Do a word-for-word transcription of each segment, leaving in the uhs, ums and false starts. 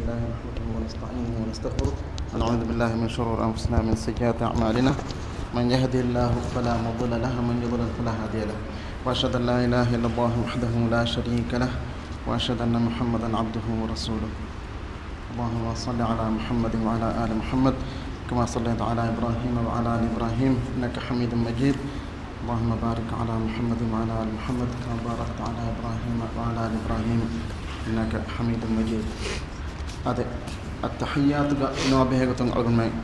الله نحمده ونستعينه ونستغفره، ونعوذ بالله من شرور أنفسنا ومن سيئات أعمالنا. من يهده الله فلا مضل له، ومن يضلل فلا هادي له. وأشهد أن لا إله إلا الله وحده لا شريك له، وأشهد أن محمدا عبده ورسوله. اللهم صل على محمد وعلى آل محمد، كما صليت على إبراهيم وعلى آل إبراهيم إنك حميد مجيد. اللهم بارك على محمد وعلى آل محمد، كما باركت على إبراهيم وعلى آل إبراهيم إنك حميد مجيد. އާދެ، އައްތަޙިއްޔާތުގަ ނުވާ ބެހޭގޮތުން އަޅުގަނޑުމެން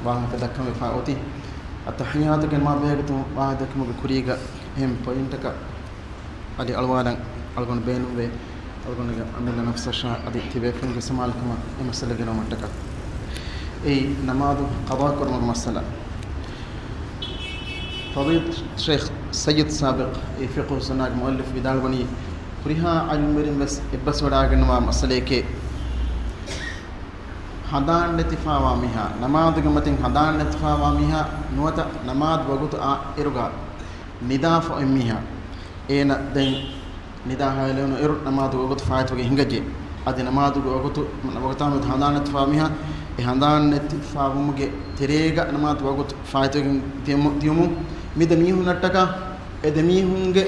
ވާހަކަ ދައްކަން ވެފާ އޮތީ. އައްތަޙިއްޔާތުގެ ނުވާ ބެހޭގޮތުން ވާހަކަ ދެއްކުމުގެ ކުރީގަ އެހެން ޕޮއިންޓަކަށް އަދި އަޅުވާލަން އަޅުގަނޑު ބޭނުންވޭ، އަޅުގަނޑުގެ އަމިއްލަ ނަފްސަށާ އަދި ތިބޭފުޅުންގެ ސަމާލުކަމަށް އެ މައްސަލަ ގެނައުމަށްޓަކާ. އެއީ ނަމާދު ޤަޟާ ކުރުމުގެ މައްސަލަ. ފަޟީލަތު ޝޭޚް ސައްޔިދު ސާބިޤް، އެ ފިޤުހު ސުންނާގެ މުއައްލިފު، ވިދާޅުވަނީ، ހުރިހާ ޢިލްމުވެރިން ވެސް އެއްބަސްވަޑާގަންނަވާ މައްސަލައެކޭ. ހަނދާން ނެތިފާވާ މީހާ، ނަމާދުގެ މަތިން ހަނދާން ނެތިފާވާ މީހާ ނުވަތަ ނަމާދު ވަގުތު އާ އިރުގަ ނިދާފަ އޮތް މީހާ، އޭނަ ދެން ނިދާ ހައިލެވުނު އިރު ނަމާދު ވަގުތު ފާއިތުވެގެން ހިނގައްޖެ. އަދި ނަމާދުގެ ވަގުތު ވަގުތާ މެދު ހަނދާން ނެތިފާ މީހާ، އެ ހަނދާން ނެތިފާވުމުގެ ތެރޭގަ ނަމާދު ވަގުތު ފާއިތުވެގެން ދިޔަމު-، ދިޔުމުން، މި ދެ މީހުންނަށްޓަކާ އެ ދެ މީހުންގެ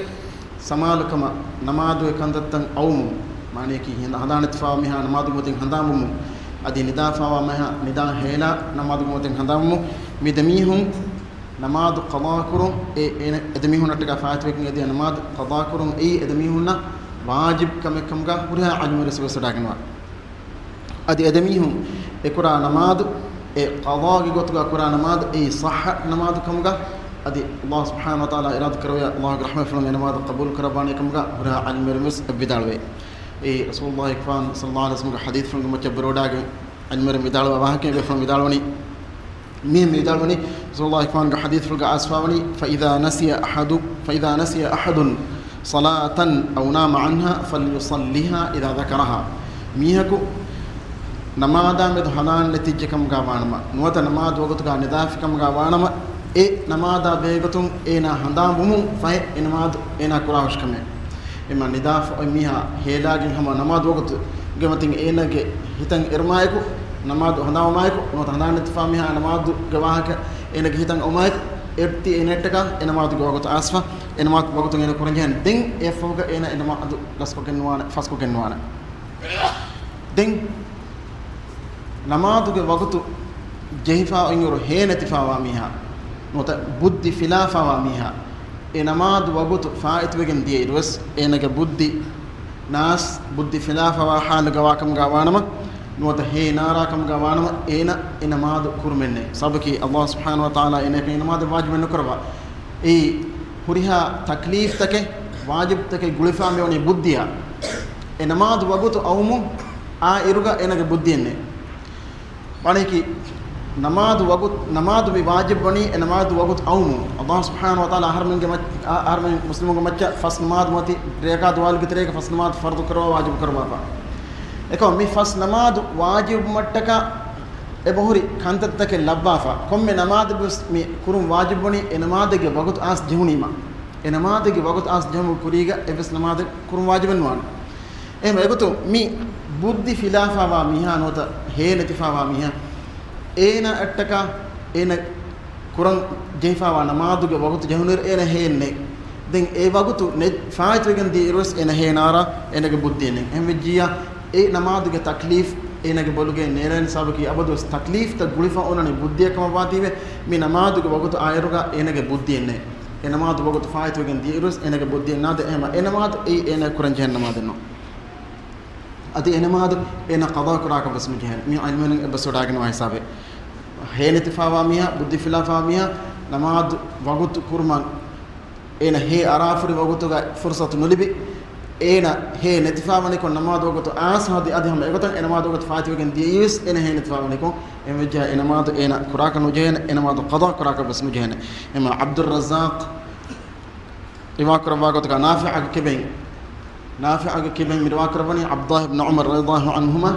ސަމާލުކަމަށް ނަމާދުގެ ކަންތައްތައް އައުމުން، މާނަޔަކީ ހިނދަ-، ހަނދާން ނެތިފާވާ މީހާ ނަމާދުގެ މަތިން ހަނދާންވުމުން، އަދި ނިދާފާވާ މީހާ ނިދާ ހޭލާ ނަމާދުގެ މަތިން ހަނދާންވުމުން، މި ދެ މީހުން ނަމާދު ޤަޟާކުރުން، އެ، އެ، އެ ދެ މީހުންނަށްޓަކާ ފާއިތުވެގެން އެދިޔަ ނަމާދު ޤަޟާކުރުން އެއީ އެ ދެ މީހުންނަށް ވާޖިބު ކަމެއް ކަމުގަ ހުރިހާ ޢިލްމުވެރިން ވެސް ވެސްވެސްވެޑާގަންނަވާ. އަދި އެ ދެ މީހުން އެ ކުރާ ނަމާދު، އެ ޤަޟާގެ ގޮތުގަ ކުރާ ނަމާދު އެއީ ޞައްޙަ ނަމާދު ކަމުގަ، އަދި ﷲ ސުބްޙާނަހޫ ވަތަޢާލާ އިރާދަ ކުރެއްވިއްޔާ، ﷲގެ ރަޙްމަތްފުޅުން އެ ނަމާދު ޤަބޫލު ކުރައްވާނެ ކަމުގަ ހުރިހާ ޢިލްމުވެރިން ވެސް ވިދާޅުވޭ. އެއީ ރަސޫލުﷲ ކިފާނު ޞައްލަﷲ ޢަލައިހި ވަސައްލަމްގެ ޙަދީޘްފުޅުންގެ މައްޗަށް ބުރުވަޑާގެން ޢިލްމުވެރިން ވިދާޅުވާ ވާހަކައެއް ބޭފުޅުން ވިދާޅުވަނީ، މިހެން ވިދާޅުވަނީ، ރަސޫލުﷲ ކިފާނުގެ ޙަދީޘްފުޅުގަ އައިސްފާވަނީ، فإذا نسي أحد، فإذا نسي أحد صلاة أو نام عنها فليصلها إذا ذكرها. މީހަކު ނަމާދާ މެދު ހަނދާން ނެތިއްޖެ ކަމުގަ ވާނަމަ، ނުވަތަ ނަމާދު ވަގުތުގަ ނިދާފި ކަމުގަ ވާނަމަ، އެ ނަމާދާ ބެހޭގޮތުން އޭނާ ހަނދާން ވުމުން ފަހެ އެ ނަމާދު އޭނާ ކުރާ ހުށިކަމެއް. އެމަ ނިދާފަ އޮތް މީހާ ހޭލާގެން ހަމަ ނަމާދު ވަގުތުގެ މަތިން އޭނާގެ ހިތަށް އެރުމާއެކު، ނަމާދު ހަނދާންވުމާއެކު، ނުވަތަ ހަނދާން ނެތިފާ މީހާ ނަމާދުގެ ވާހަކަ އޭނާގެ ހިތަށް އައުމާއެކު، އެއްޓި އޭނައަށްޓަކާ އެ ނަމާދުގެ ވަގުތު އައިސްފަ، އެ ނަމާދު ވަގުތުން އޭނަ ކުރަންޖެހޭނެ. ދެން އެއަށްފަހުގަ އޭނަ އެ ނަމާދު ރަސްކޮށްގެން ނުވާނެ، ފަސްކޮށްގެން ނުވާނެ. ދެން ނަމާދުގެ ވަގުތު ޖެހިފާ އޮތްއިރު ހޭ ނެތިފާވާ މީހާ، ނުވަތަ ބުއްދި ފިލާފާވާ މީހާ، އެ ނަމާދު ވަގުތު ފާއިތުވެގެން ދިޔައިރުވެސް އޭނަގެ ބުއްދި ނާސް، ބުއްދި ފިލާފަވާ ޙާލުގަ ވާކަމުގަ ވާނަމަ، ނުވަތަ ހޭ ނާރާ ކަމުގަ ވާނަމަ، އޭނަ އެ ނަމާދު ކުރުމެއް ނެތް. ސަބަބަކީ، ﷲ ސުބްޙާނަހޫ ވަތަޢާލާ އޭނައަކަށް އެ ނަމާދު ވާޖިބެއް ނުކުރައްވާ. އެއީ ހުރިހާ ތަކްލީފްތަކެއް، ވާޖިބްތަކެއް ގުޅިފާ މިވަނީ ބުއްދިއާ. އެ ނަމާދު ވަގުތު އައުމުން އާ އިރުގަ އޭނަގެ ބުއްދިއެއް ނެތް. ވަނީކީ، ނަމާދު ވަގުތު، ނަމާދު މި ވާޖިބް ވަނީ އެ ނަމާދު ވަގުތު އައުމުން. ﷲ ސުބްޙާނަހޫ ވަތަޢާލާ އަހަރުމެންގެ މައްޗަށް، އަ-، އަހަރުމެން މުސްލިމުންގެ މައްޗަށް ފަސް ނަމާދު މަތި ރެޔަކާ ދުވާލުގެ ތެރޭގަ ފަސް ނަމާދު ފަރުޟު ކުރައްވާ ވާޖިބު ކުރައްވާފަ. އެކަމަ މި ފަސް ނަމާދު ވާޖިބުވުމަށްޓަކާ އެބަހުރި ކަންތައްތަކެއް ލައްވާފަ. ކޮންމެ ނަމާދެއް ވެސް މި ކުރުން ވާޖިބުވަނީ އެ ނަމާދެއްގެ ވަގުތު އައިސް ޖެހުނީމަ. އެ ނަމާދެއްގެ ވަގުތު އައިސް ޖެހުމުގެ ކުރީގަ އެއްވެސް ނަމާދެއް ކުރުން ވާޖިބެއް ނުވާނެ. އެހެން އެގޮތުން މި ބުއްދި ފިލާފާވާ މީހާ ނުވަތަ ހޭ ނެތިފާވާ މީހާ، އޭނައަށްޓަކާ އޭނަ ކުރަން ޖެހިފާވާ ނަމާދުގެ ވަގުތު ޖެހުނުއިރު އޭނަ ހޭއެއް ނެތް. ދެން އެ ވަގުތު ނެތް، ފާއިތުވެގެން ދިޔައިރުވެސް އޭނަ ހޭ ނާރާ އޭނަގެ ބުއްދިއެއް ނެތް. އެހެން ވެއްޖިއްޔާ، އެ ނަމާދުގެ ތަކްލީފް އޭނަގެ ބޮލުގައި ނޭޅޭނެ. ސަބަބަކީ އަބަދުވެސް ތަކްލީފްތައް ގުޅިފަ އޮންނަނީ ބުއްދިއަށް ކަމަށްވާތީވެ، މި ނަމާދުގެ ވަގުތު އާއިރުގަ އޭނަގެ ބުއްދިއެއް ނެތް. އެ ނަމާދު ވަގުތު ފާއިތުވެގެން ދިޔައިރުވެސް އޭނަގެ ބުއްދިއެއް ނާދެ. އެހެމަ އެ ނަމާދު އެއީ އޭނަ ކުރަން ޖެހޭނެ ނަމާދެއް ނޫން. އަދި އެ ނަމާދު އޭނަ ޤަޟާ ކުރާކަށް ވެސް ނުޖެހޭނެ. މި ޢިލްމުވެރިން އެއްބަސްވަޑާގަންނަވާ ހިސާބެއް. ހޭ ނެތިފާވާ މީހާ، ބުއްދި ފިލާފާވާ މީހާ، ނަމާދު ވަގުތު ކުރުމަށް އޭނަ ހޭ އަރާފުރި ވަގުތުގަ ފުރުޞަތު ނުލިބި، އޭނަ ހޭ ނެތިފާވަނިކޮށް ނަމާދު ވަގުތު އައިސް ހަދި އަދި ހަމަ އެގޮތަށް އެ ނަމާދު ވަގުތު ފާއިތުވެގެން ދިޔައީވެސް އޭނަ ހޭ ނެތިފާވަނިކޮށް، އެހެންވެއްޖެއްޔާ އެ ނަމާދު އޭނަ ކުރާކަށް ނުޖެހޭނެ، އެ ނަމާދު ޤަޟާ ކުރާކަށް ވެސް ނުޖެހޭނެ. އެމާ ޢަބްދުއްރައްޒާޤް ރިވާކުރައްވާގޮތުގަ ނާފިޢުގެ ކިބައިން، ނާފިޢުގެ ކިބައިން މި ރިވާކުރައްވަނީ ޢަބްދުﷲ އިބްނު ޢުމަރު ރަޟިޔަﷲ ޢަންހުމާ،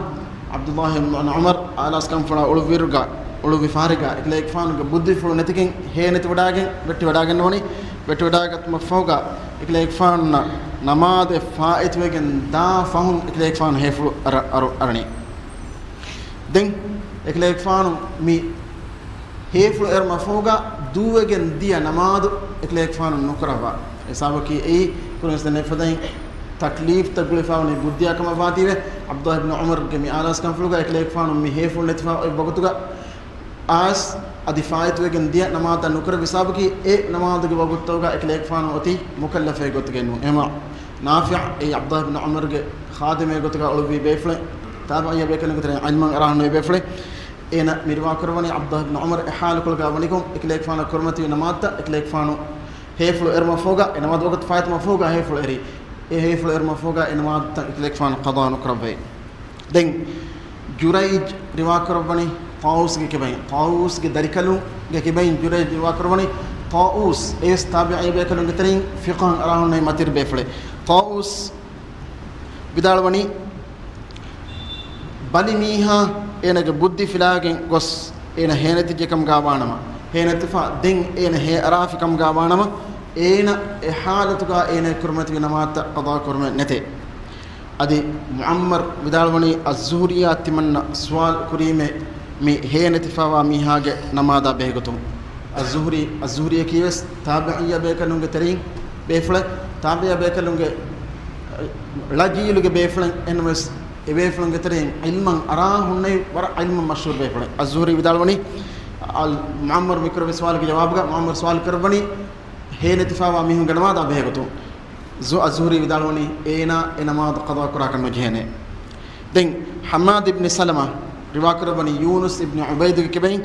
ޢަބްދުﷲ އިބްނު ޢުމަރު އާލާސްކަންފުޅާ އުޅުއްވިއިރުގަ، އުޅުއްވި ފަހަރެއްގަ، އެކަލޭގެފާނުގެ ބުއްދިފުޅު ނެތިގެން ހޭ ނެތިވަޑާގެން ވެއްޓިވަޑާގަންނަވަނީ، ވެއްޓިވަޑާގަތުމަށްފަހުގަ، އެކަލޭގެފާނުންނަށް ނަމާދެއް ފާއިތުވެގެން ދާ ފަހުން އެކަލޭގެފާނު ހޭފުޅު އަރަ-، އަރު-، އަރަނީ. ދެން އެކަލޭގެފާނު މި ހޭފުޅު އެރުމަށް ފަހުގަ ދުވެގެން ދިޔަ ނަމާދު އެކަލޭގެފާނު ނުކުރައްވާ. އެ ސަބަބަކީ އެއީ ކުރިންވެސް ދެން އެފަދައިން ތަކްލީފްތައް ގުޅިފަ ވަނީ ބުއްދިއާ ކަމަށް ވާތީވެ، ޢަބްދުﷲ ބިން ޢުމަރުގެ މި އާލާސްކަންފުޅުގަ އެކަލޭގެފާނު މި ހޭފުޅު ނެތިފަ އޮތް ވަގުތުގަ އައިސް އަދި ފާއިތުވެގެން ދިޔަ ނަމާދުތައް ނުކުރެއްވި ސަބަބަކީ އެ ނަމާދުގެ ވަގުތުތަކުގަ އެކަލޭގެފާނު އޮތީ މުކައްލަފެއް ގޮތުގައެއް ނޫން. އެހެމަ ނާފިޢު އެއީ ޢަބްދުﷲ ބިން ޢުމަރުގެ ޚާދިމެއް ގޮތުގަ އުޅުއްވި ބޭފުޅެއް، ތާބިޢިއްޔާ ބޭކަލުންގެ ތެރެއިން ޢިލްމަށް އަރާ ހުންނެވި ބޭފުޅެއް. އޭނަ މި ރިވާ ކުރައްވަނީ ޢަބްދުﷲ ބިން ޢުމަރު އެ ޙާލުކޮޅުގަ ވަނިކޮށް، އެކަލޭގެފާނަށް ކުރިމަތިވި ނަމާދުތައް އެކަލޭގެފާނު ހޭފުޅު އެރުމަށް ފަހުގަ، އެ ނަމާދު ވަގުތު ފާއިތުވުމަށް ފަހުގަ ހޭފުޅު އެރި. އެ ހޭފުޅު އެރުމަށް ފަހުގަ އެ ނަމާދުތައް އެކަލޭގެފާނު ޤަޟާ ނުކުރައްވައި. ދެން ޖުރައިޖް ރިވާކުރައްވަނީ ޠާއޫސްގެ ކިބައިން، ޠާއޫސްގެ ދަރިކަލުންގެ ކިބައިން ޖުރައިޖް ރިވާކުރައްވަނީ، ޠާއޫސް އެވެސް ތާބިޢީ ބޭކަލުންގެ ތެރެއިން ފިޤުހަށް އަރާ ހުންނެވި މަތިވެރި ބޭފުޅެއް. ޠާއޫސް ވިދާޅުވަނީ، ބަލި މީހާ އޭނަގެ ބުއްދި ފިލާގެން ގޮސް އޭނަ ހޭނެތިއްޖެ ކަމުގަ ވާނަމަ، ހޭނެތިފަ ދެން އޭނަ ހޭ އަރާފި ކަމުގަ ވާނަމަ، އޭނަ އެ ޙާލަތުގަ އޭނަ ކުރިމަތިވި ނަމާދުތައް ޤަޟާ ކުރުމެއް ނެތޭ. އަދި މުޢައްމަރު ވިދާޅުވަނީ، އައްޒުހުރީއާ ތިމަންނަ ސުވާލު ކުރީމޭ މި ހޭނެތިފަވާ މީހާގެ ނަމާދާ ބެހޭގޮތުން. އައްޒުހުރީ، އައްޒުހުރީއަކީވެސް ތާބިޢިއްޔާ ބޭކަލުންގެ ތެރެއިން ބޭފުޅެއް، ތާބިޢީ ބޭކަލުންގެ ޅަ ޖީލުގެ ބޭފުޅެއް. އެހެންވެސް އެ ބޭފުޅުންގެ ތެރެއިން ޢިލްމަށް އަރާ ހުންނެވި ވަރަށް ޢިލްމަށް މަޝްހޫރު ބޭފުޅެއް. އައްޒުހުރީ ވިދާޅުވަނީ، އަލް މުޢައްމަރު މިކުރެއްވި ސުވާލުގެ ޖަވާބުގަ މުޢައްމަރު ސުވާލު ކުރައްވަނީ، ހޭނެތިފަވާ މީހުންގެ ނަމާދާ ބެހޭގޮތުން. ޒު-، އަޒްހުރީ ވިދާޅުވަނީ، އޭނާ އެ ނަމާދު ޤަޟާ ކުރާކަށް ނުޖެހޭނެ. ދެން ޙައްމާދު ބިން ސަލަމާ ރިވާކުރައްވަނީ ޔޫނުސް އިބްނު ޢުބައިދުގެ ކިބައިން،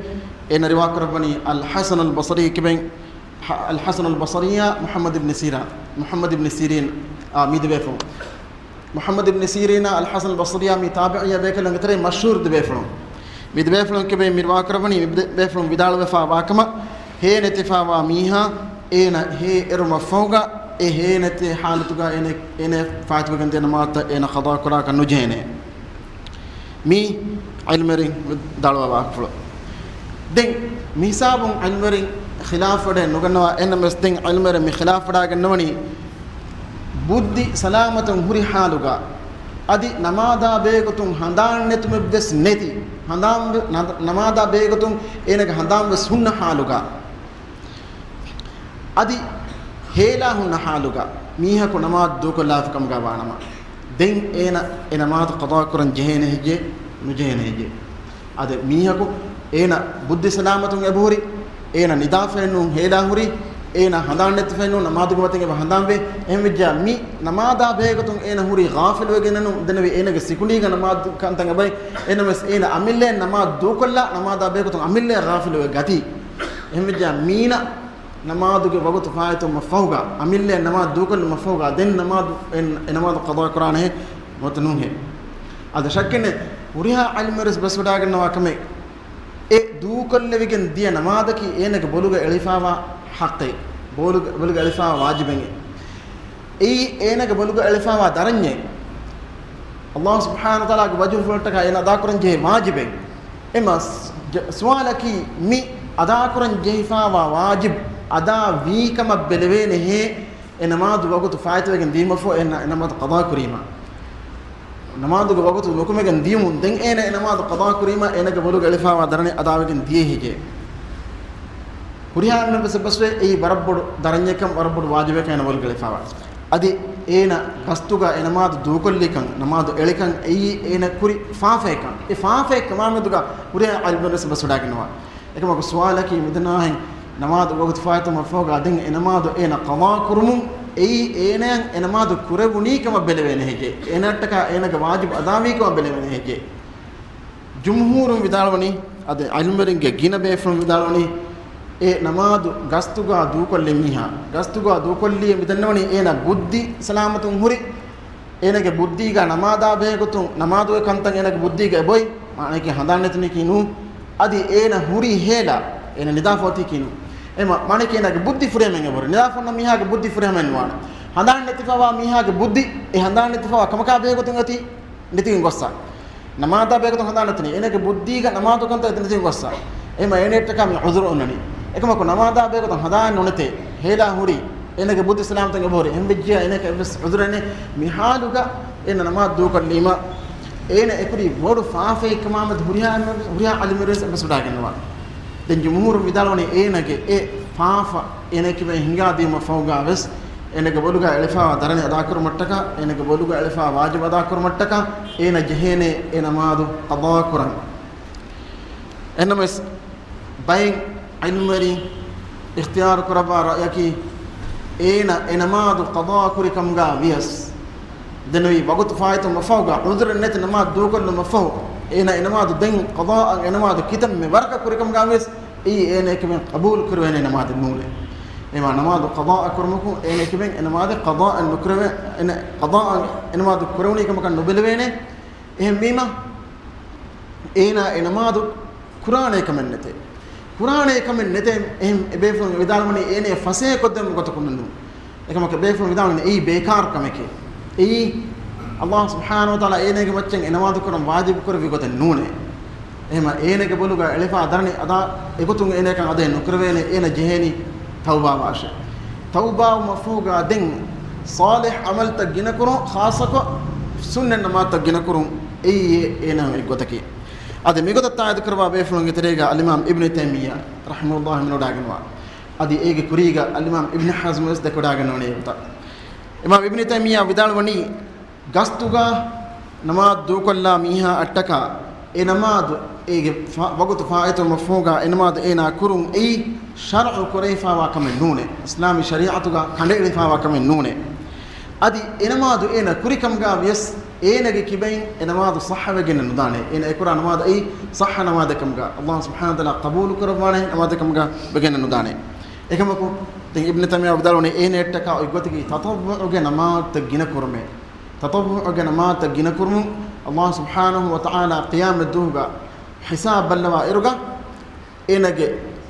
އޭނަ ރިވާކުރައްވަނީ އަލް ޙަސަނުލް ބަޞްރީގެ ކިބައިން، ޙަ-، އަލް ޙަސަނުލް ބަޞްރީއާ މުޙައްމަދު ބިން ސީރާ، މުޙައްމަދު ބިން ސީރީން، އާ، މި ދެބޭފުޅުން. މުޙައްމަދު ބިން ސީރީނާ އަލް ޙަސަން ބަޞްރީއާ މި ތާބިޢީ ބޭކަލުންގެ ތެރެއިން މަޝްހޫރު ދެބޭފުޅުން. މި ދެބޭފުޅުން ކިބައިން މި ރިވާކުރައްވަނީ، މި ދެބޭފުޅުން ވިދާޅުވެފަ ވާކަމަށް، ހޭނެތިފަވާ މީހާ އޭނަ ހޭ އެރުމަށް ފަހުގަ، އެ ހޭނެތި ޙާލަތުގަ އޭނަ، އޭނަ ފާއިތުވެގެން ދިޔަ ނަމާދުތައް އޭނަ ޤަޟާ ކުރާކަށް ނުޖެހޭނެ. މީ ޢިލްމުވެރިން ވިދާޅުވާ ވާހަކަފުޅު. ދެން މިހިސާބުން ޢިލްމުވެރިން ޚިލާފުވެޑެއް ނުގަންނަވާ، އެހެންނަމަވެސް ދެން ޢިލްމުވެރިން މި ޚިލާފުވެޑާގަންނަވަނީ، ބުއްދި ސަލާމަތުން ހުރި ޙާލުގަ، އަދި ނަމާދާ ބެހޭގޮތުން ހަނދާން ނެތުމެއްވެސް ނެތި، ހަނދާން ވެ-، ނަ-، ނަމާދާ ބެހޭގޮތުން އޭނަގެ ހަނދާންވެސް ހުންނަ ޙާލުގަ، އަދި ހޭލާ ހުންނަ ޙާލުގަ މީހަކު ނަމާދު ދޫކޮށްލާފި ކަމުގަ ވާނަމަ، ދެން އޭނަ އެ ނަމާދު ޤަޟާ ކުރަން ޖެހޭނެ ހެއްޔޭ؟ ނުޖެހޭނެ ހެއްޔޭ؟ އަދި މީހަކު އޭނަ ބުއްދި ސަލާމަތުން އެބަހުރި، އޭނަ ނިދާފައެއް ނޫން، ހޭލާ ހުރި، އޭނަ ހަނދާން ނެތިފައެއް ނޫން، ނަމާދުގެ މަތިން އެބަ ހަނދާން ވޭ. އެހެންވެއްޖާ މި ނަމާދާ ބެހޭގޮތުން އޭނަ ހުރީ ޣާފިލުވެގެންނު ދެންނެވި އޭނަގެ ސިކުނޑީގަ ނަމާދު ކަންތައް އެބައި. އެހެންނަމަވެސް އޭނަ އަމިއްލައަށް ނަމާދު ދޫކޮށްލާ ނަމާދާ ބެހޭގޮތުން އަމިއްލައަށް ޣާފިލުވެ ގަތީ. އެހެންވެއްޖާ މީނަ ނަމާދުގެ ވަގުތު ފާއިތުވުމަށް ފަހުގަ، އަމިއްލައަށް ނަމާދު ދޫކޮށްލުމަށް ފަހުގަ، ދެން ނަމާދު، އެ، އެ ނަމާދު ޤަޟާ ކުރާނެހޭ ނުވަތަ ނޫންހޭ؟ އަދި ޝައްކެއް ނެތް، ހުރިހާ ޢިލްމުވެރިން ބަސްވެޑާގަންނަވާ ކަމެއް، އެ ދޫކޮށްލެވިގެން ދިޔަ ނަމާދަކީ އޭނަގެ ބޮލުގަ އެޅިފާވާ ޙައްޤެއް، ބޮލުގަ، ބޮލުގަ އެޅިފާވާ ވާޖިބެއް. އެއީ އޭނަގެ ބޮލުގަ އެޅިފާވާ ދަރަންޏެއް. ﷲ ސުބްޙާނަހޫ ވަތަޢާލާގެ ވަޖްހުފުޅަށްޓަކާ އޭނަ އަދާކުރަން ޖެހޭ ވާޖިބެއް. އެމަ ސް-، ޖަ-، ސުވާލަކީ، މި އަދާކުރަން ޖެހިފާވާ ވާޖިބް އަދާ ވީ ކަމަށް ބެލެވޭނެހޭ، އެ ނަމާދު ވަގުތު ފާއިތުވެގެން ދިޔުމަށްފަހު އޭނަ އެ ނަމާދު ޤަޟާ ކުރީމަ. ނަމާދުގެ ވަގުތު ނުކުމެގެން ދިޔުމުން ދެން އޭނަ އެ ނަމާދު ޤަޟާ ކުރީމަ، އޭނަގެ ބޮލުގަ އެޅިފާވާ ދަރަނި އަދާވެގެން ދިޔައީ ހެއްޔޭ؟ ހުރިހާ އެންމެން ވެސް އެއްބަސްވޭ، އެއީ ވަރަށް ބޮޑު ދަރަންޏެއްކަން، ވަރަށް ބޮޑު ވާޖިބެއްކަން އޭނަ ބޮލުގަ އެޅިފާވާ. އަދި އޭނަ ގަސްތުގަ އެ ނަމާދު ދޫކޮށްލިކަން، ނަމާދު އެޅިކަން އެއީ އޭނަ ކުރި ފާފައެއްކަން. އެ ފާފައެއްކަމާ މެދުގަ ހުރިހާ ޢިލްމުވެރިން ވެސް އެއްބަސްވެޑާގަންނަވާ. އެކަމަކު ސުވާލަކީ މިދަނާހެން ނަމާދު ވަގުތު ފާއިތުވުމަށްފަހުގަ ދެން އެ ނަމާދު އޭނަ ޤަޟާ ކުރުމުން އެއީ އޭނައަށް އެ ނަމާދު ކުރެވުނީ ކަމަށް ބެލެވޭނެ ހެއްޔޭ؟ އޭނައަށްޓަކާ އޭނަގެ ވާޖިބު އަދާވީ ކަމަށް ބެލެވޭނެ ހެއްޔޭ؟ ޖުމްހޫރުން ވިދާޅުވަނީ، އަދި ޢިލްމުވެރިންގެ ގިނަ ބޭފުޅުން ވިދާޅުވަނީ، އެ ނަމާދު ގަސްތުގަ ދޫކޮށްލި މީހާ، ގަސްތުގަ ދޫކޮށްލީ މިދަންނަވަނީ އޭނަ ބުއްދި ސަލާމަތުން ހުރި، އޭނަގެ ބުއްދީގަ ނަމާދާ ބެހޭގޮތުން، ނަމާދުގެ ކަންތައް އޭނަގެ ބުއްދީގަ އެބޮތް، މާނައަކީ ހަނދާން ނެތުނީކީ ނޫން. އަދި އޭނަ ހުރީ ހޭލާ، އޭނަ ނިދާފަ އޮތީކީ ނޫން. އެ މާ-، މާނައަކީ އޭނަގެ ބުއްދި ފުރިހަމައިން އެބަހުރި. ނިދާފަ އޮންނަ މީހާގެ ބުއްދި ފުރިހަމައިން ނުވާނެ. ހަނދާން ނެތިފަވާ މީހާގެ ބުއްދި، އެ ހަނދާން ނެތިފަވާ ކަމަކާ ބެހޭގޮތުން އޮތީ ނެތިގެން ގޮއްސަ. ނަމާދާ ބެހޭގޮތުން ހަނދާން ނެތުނީ. އޭނަގެ ބުއްދީގަ ނަމާދު ކަންތައް އެތަން ނެތިގެން ގޮއްސަ. އެ މާ އޭނައަށްޓަކާ މި ޢުޛުރު އޮންނަނީ. އެކަމަކު ނަމާދާ ބެހޭގޮތުން ހަނދާން ނުނެތޭ. ހޭލާ ހުރީ. އޭނަގެ ބުއްދި ސަލާމަތުން އެބަހުރި. އެހެންވެއްޖިއްޔާ އޭނައަކަށް އެއްވެސް ޢުޛުރެއް ނެތް. މި ޙާލުގަ އޭނަ ނަމާދު ދޫކޮށްލީމަ، އޭނަ އެކުރީ ބޮޑު ފާފައެއްކަމާމެދު ހުރިހާ އިލްމުވެރިން ވެސް، ހުރިހާ ޢާލިމުވެރިން ވެސް އެއްބަސްވެވަޑައިގަންނަވާ. ދެން ޖުމްހޫރުން ވިދާޅުވަނީ އޭނަގެ އެ ފާފަ އޭނައަކީ ވެ ހިނގާދީމަ ފަހުގަ ވެސް، އޭނަގެ ބޮލުގަ އެޅިފައިވާ ދަރަނި އަދާކުރުމަށްޓަކާ، އޭނަގެ ބޮލުގަ އެޅިފައިވާ ވާޖިބު އަދާކުރުމަށްޓަކާ، އޭނަ ޖެހޭނެ އެ ނަމާދު ޤަޟާ ކުރަން. އެހެންނަމަވެސް، ބައެއް ޢިލްމުވެރިން އިޚްތިޔާރު ކުރައްވާ ރައުޔަކީ، އޭނަ އެ ނަމާދު ޤަޟާ ކުރި ކަމުގަ ވިޔަސް، ދެން އޮތް ވަގުތު ފާއިތުވުމަށްފަހުގަ، ޢުޛުރެއް ނެތި ނަމާދު ދޫކޮށްލުމަށްފަހު، އޭނަ އެ ނަމާދު ދެން ޤަޟާއަށް އެ ނަމާދު ކިތަންމެ ވަރަކަށް ކުރި ކަމުގަ ވިޔަސް، އެއީ އޭނައަކީ ވެ ޤަބޫލު ކުރެވޭނެ ނަމާދެއް ނޫނޭ. އެމާ ނަމާދު ޤަޟާއަށް ކުރުމަކުން އޭނައަކީ ވެ އެ ނަމާދެއް ޤަޟާއެއް ނުކުރެވޭ، އެ ނަ-، ޤަޟާއަށް އެ ނަމާދު ކުރެވުނީ ކަމަކަށް ނުބެލެވޭނެ. އެހެންވީމަ، އޭނާ އެ ނަމާދު ކުރާނޭ ކަމެއް ނެތޭ. ކުރާނޭ ކަމެއް ނެތޭ. އެހެން އެބޭފުޅުން ވިދާޅުވަނީ އޭނައަށް ފަސޭހަކޮށްދެމު ގޮތަކުން ނޫން. އެކަމަކު އެބޭފުޅުން ވިދާޅުވަނީ އެއީ ބޭކާރު ކަމެކޭ. އެއީ ﷲ ސުބްޙާނަހޫ ވަތަޢާލާ އޭނަގެ މައްޗަށް އެ ނަމާދު ކުރަން ވާޖިބު ކުރެއްވި ގޮތެއް ނޫނޭ. އެހެމަ އޭނަގެ ބޮލުގަ އެޅިފާ ދަރަނި އަދާ އެގޮތުން އޭނައަކަށް އަދައެއް ނުކުރެވޭނެ. އޭނަ ޖެހޭނީ ތައުބާވާށޭ. ތައުބާވުމަށްފަހުގަ ދެން ޞާލިޙް ޢަމަލްތައް ގިނަކުރުން، ޚާއްޞަކޮށް ސުންނަތް ނަމާދުތައް ގިނަކުރުން އެއީ އޭނަ އެއްގޮތަކީ. އަދި މިގޮތަށް ތާއީދު ކުރައްވާ ބޭފުޅުންގެ ތެރޭގަ އަލްއިމާމް އިބްނު ތައިމިއްޔާ ރަޙިމަހުﷲ ހިމެނިވަޑައިގަންނަވާ. އަދި އޭގެ ކުރީގަ އަލްއިމާމް އިބްނު ޙަޒްމު ވެސް ދެކެވަޑައިގަންނަވަނީ އެގޮތަށް. އިމާމް އިބްނު ތައިމިއްޔާ ވިދާޅުވަނީ، ގަސްތުގަ ނަމާދު ދޫކޮށްލާ މީހާއަށްޓަކާ އެ ނަމާދު އޭގެ ފާ-، ވަގުތު ފާއިތުވުމަށްފަހުގަ އެ ނަމާދު އޭނާ ކުރުން އެއީ ޝަރުޢު ކުރެވިފާވާ ކަމެއް ނޫނޭ. އިސްލާމީ ޝަރީޢަތުގަ ކަނޑައެޅިފާވާ ކަމެއް ނޫނޭ. އަދި އެ ނަމާދު އޭނަ ކުރި ކަމުގަ ވިޔަސް އޭނަގެ ކިބައިން އެ ނަމާދު ޞައްޙަވެގެން ނުދާނެ. އޭނަ އެކުރާ ނަމާދު އެއީ ޞައްޙަ ނަމާދެއް ކަމުގަ ﷲ ސުބްޙާނަހޫ ވަތަޢާލާ ޤަބޫލު ކުރައްވާނެ ނަމާދެއް ކަމުގަ ވެގެން ނުދާނެ. އެކަމަކު، ދެން އިބްނު ތައިމިއްޔާ ވިދާޅުވަނީ އޭނައަށްޓަކާ އޮތް ގޮތަކީ ތަޠައްވުޢުގެ ނަމާދުތައް ގިނަކުރުމޭ. ތަޠައްވުޢުގެ ނަމާދުތައް ގިނަކުރުމުން ﷲ ސުބްޙާނަހޫ ވަތަޢާލާ ޤިޔާމަތްދުވަހުގަ ހިސާބު ބައްލަވާ އިރުގަ، އޭނަގެ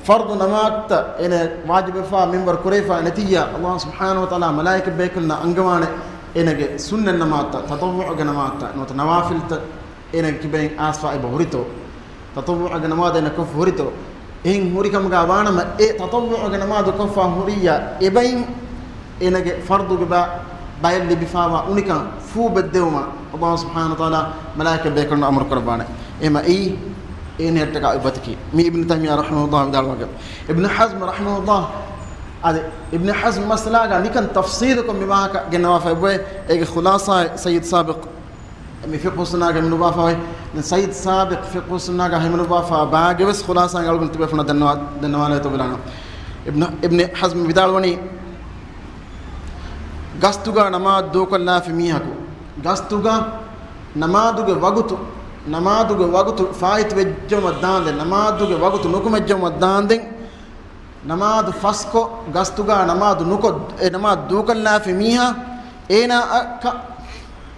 ފަރްޟު ނަމާދުތައް އޭނަ ވާޖިބުވެފާ މިންވަރު ކުރެވިފާ ނެތިއްޔާ، ﷲ ސުބްޙާނަހޫ ވަތަޢާލާ މަލާއިކަ ބޭކަލުންނަށް އަންގަވާނެ އޭނަގެ ސުންނަތް ނަމާދުތައް، ތަޠައްވުޢުގެ ނަމާދުތައް ނުވަތަ ނަވާފިލްތައް އޭނަގެ ކިބައިން އައިސްފާ އެބަ ހުރިތޯ؟ ތަޠައްވުޢުގެ ނަމާދު އޭނަ ކޮށްފަ ހުރިތޯ؟ އެހެން ހުރި ކަމުގަ ވާނަމަ، އެ ތަޠައްވުޢުގެ ނަމާދު ކޮށްފަ ހުރިއްޔާ އެބައިން އޭނަގެ ފަރްޟުގެ ބަ-، ބައެއް ލިބިފާވާ އުނިކަން ފޫބެއްދެވުމަށް ﷲ ސުބްޙާނަހޫ ވަތަޢާލާ މަލާއިކަ ބޭކަލުންނަށް އަމުރު ކުރައްވާނެ. އެހެމަ އެއީ އޭނައަށްޓަކާ އޮތް ގޮތަކީ. މީ އިބްނު ތައިމިއްޔާ ރަޙިމަހުﷲ ވިދާޅުވާގެ. އިބްނު ޙަޒްމް ރަޙިމަހުﷲ، އަދި އިބްނު ޙަޒްމް މައްސަލާގަ ނިކަން ތަފްޞީލުކޮށް މި ވާހަކަ ގެންނަވާފަ އެބައޮތް. އޭގެ ޚުލާޞާ ސައްޔިދު ސާބިޤް މި ފިޤުހު ސުންނާގަ ހިމެނުއްވާފައި، ދެން ސައްޔިދު ސާބިޤް ފިޤުހު ސުންނާގަ ހިމެނުއްވާފަ ބާގެވެސް ޚުލާޞާގެ އަޅުގަނޑު ތިބޭފުޅުންނަށް ދަންނަވާ-، ދަންނަވާލައިތޯ ބަލާނަން. އިބްނު، އިބްނު ޙަޒްމް ވިދާޅުވަނީ، ގަސްތުގަ ނަމާދު ދޫކޮށްލާފި މީހަކު، ގަސްތުގަ ނަމާދުގެ ވަގުތު، ނަމާދުގެ ވަގުތު ފާއިތު ވެއްޖައުމަށް ދާންދެން، ނަމާދުގެ ވަގުތު ނުކުމެއްޖައުމަށް ދާންދެން، ނަމާދު ފަސްކޮށް، ގަސްތުގަ ނަމާދު ނުކޮށް، އެ ނަމާދު ދޫކޮށްލާފި މީހާ، އޭނާއަކަށް،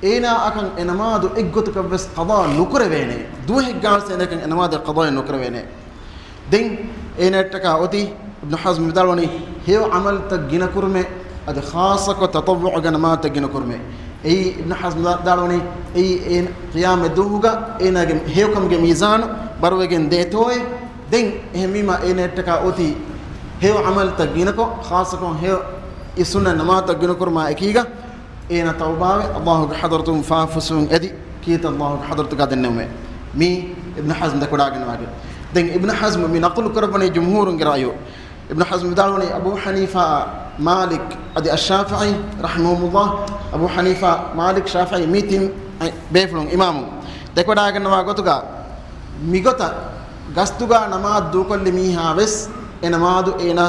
އޭނާއަކަށް އެ ނަމާދު އެއްގޮތަކަށްވެސް ޤަޟާ ނުކުރެވޭނެ. ދުވަހެއްގަވެސް އޭނައަކަށް އެ ނަމާދު ޤަޟާ ނުކުރެވޭނެ. ދެން އޭނައަށްޓަކާ އޮތީ، އިބްނު ޙަޒްމް ވިދާޅުވަނީ، ހެޔޮ ޢަމަލުތައް ގިނަކުރުމޭ، އަދި ޚާއްޞަކޮށް ތަޠައްވުޢުގެ ނަމާދުތައް ގިނަކުރުމޭ. އެއީ އިބްނު ޙަޒްމް ވިދާޅުވަނީ، އެއީ އޭނަ ޤިޔާމަތް ދުވަހުގަ އޭނާގެ ހެޔޮކަމުގެ މީޒާނު ބަރުވެގެން ދޭތޯއޭ. ދެން އެހެންވީމަ އޭނައަށްޓަކާ އޮތީ ހެޔޮ ޢަމަލުތައް ގިނަކޮށް، ޚާއްޞަކޮށް ހެޔޮ އި ސުންނަތް ނަމާދުތައް ގިނަކުރުމާ އެކީގަ، އޭނަ ތައުބާވެ، ﷲގެ ޙަޟްރަތުން ފާފަސުވުން އެދި، ކީރިތި ﷲގެ ޙަޟްރަތުގަ ދެންނެވުމޭ. މީ އިބްނު ޙަޒްމް ދެކެވަޑައިގަންނަވާގެ. ދެން އިބްނު ޙަޒްމް މި ނަޤުލު ކުރައްވަނީ ޖުމްހޫރުންގެ ރައުޔު. އިބްނު ޙަޒްމް ވިދާޅުވަނީ، އަބޫ ޙަނީފާ، މާލިކް، އަދި އައްޝާފިޢީ ރަޙިމަހުމުﷲ. އަބޫ ޙަނީފާ، މާލިކް، ޝާފިޢީ މި ތިން ބޭފުޅުން އިމާމުން ދެކެވަޑައިގަންނަވާ ގޮތުގަ، މިގޮތަށް ގަސްތުގަ ނަމާދު ދޫކޮށްލި މީހާ ވެސް އެ ނަމާދު އޭނަ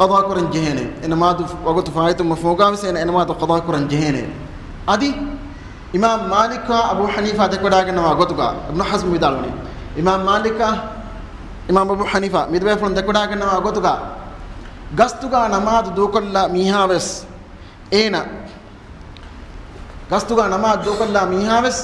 ޤަޟާ ކުރަން ޖެހޭނެ. އެ ނަމާދު ވަގުތު ފާއިތުވުމަށް ފަހުގަވެސް އޭނަ އެ ނަމާދު ޤަޟާ ކުރަން ޖެހޭނެ. އަދި އިމާމް މާލިކާ އަބޫ ޙަނީފާ ދެކެވަޑައިގަންނަވާ ގޮތުގަ، އިބްނު ޙަޒްމް ވިދާޅުވަނީ، އިމާމް މާލިކާ، އިމާމް އަބޫ ޙަނީފާ މި ދެބޭފުޅުން ދެކެވަޑައިގަންނަވާ ގޮތުގަ، ގަސްތުގަ ނަމާދު ދޫކޮށްލާ މީހާ ވެސް އޭނަ ގަސްތުގަ ނަމާދު ދޫކޮށްލާ މީހާވެސް،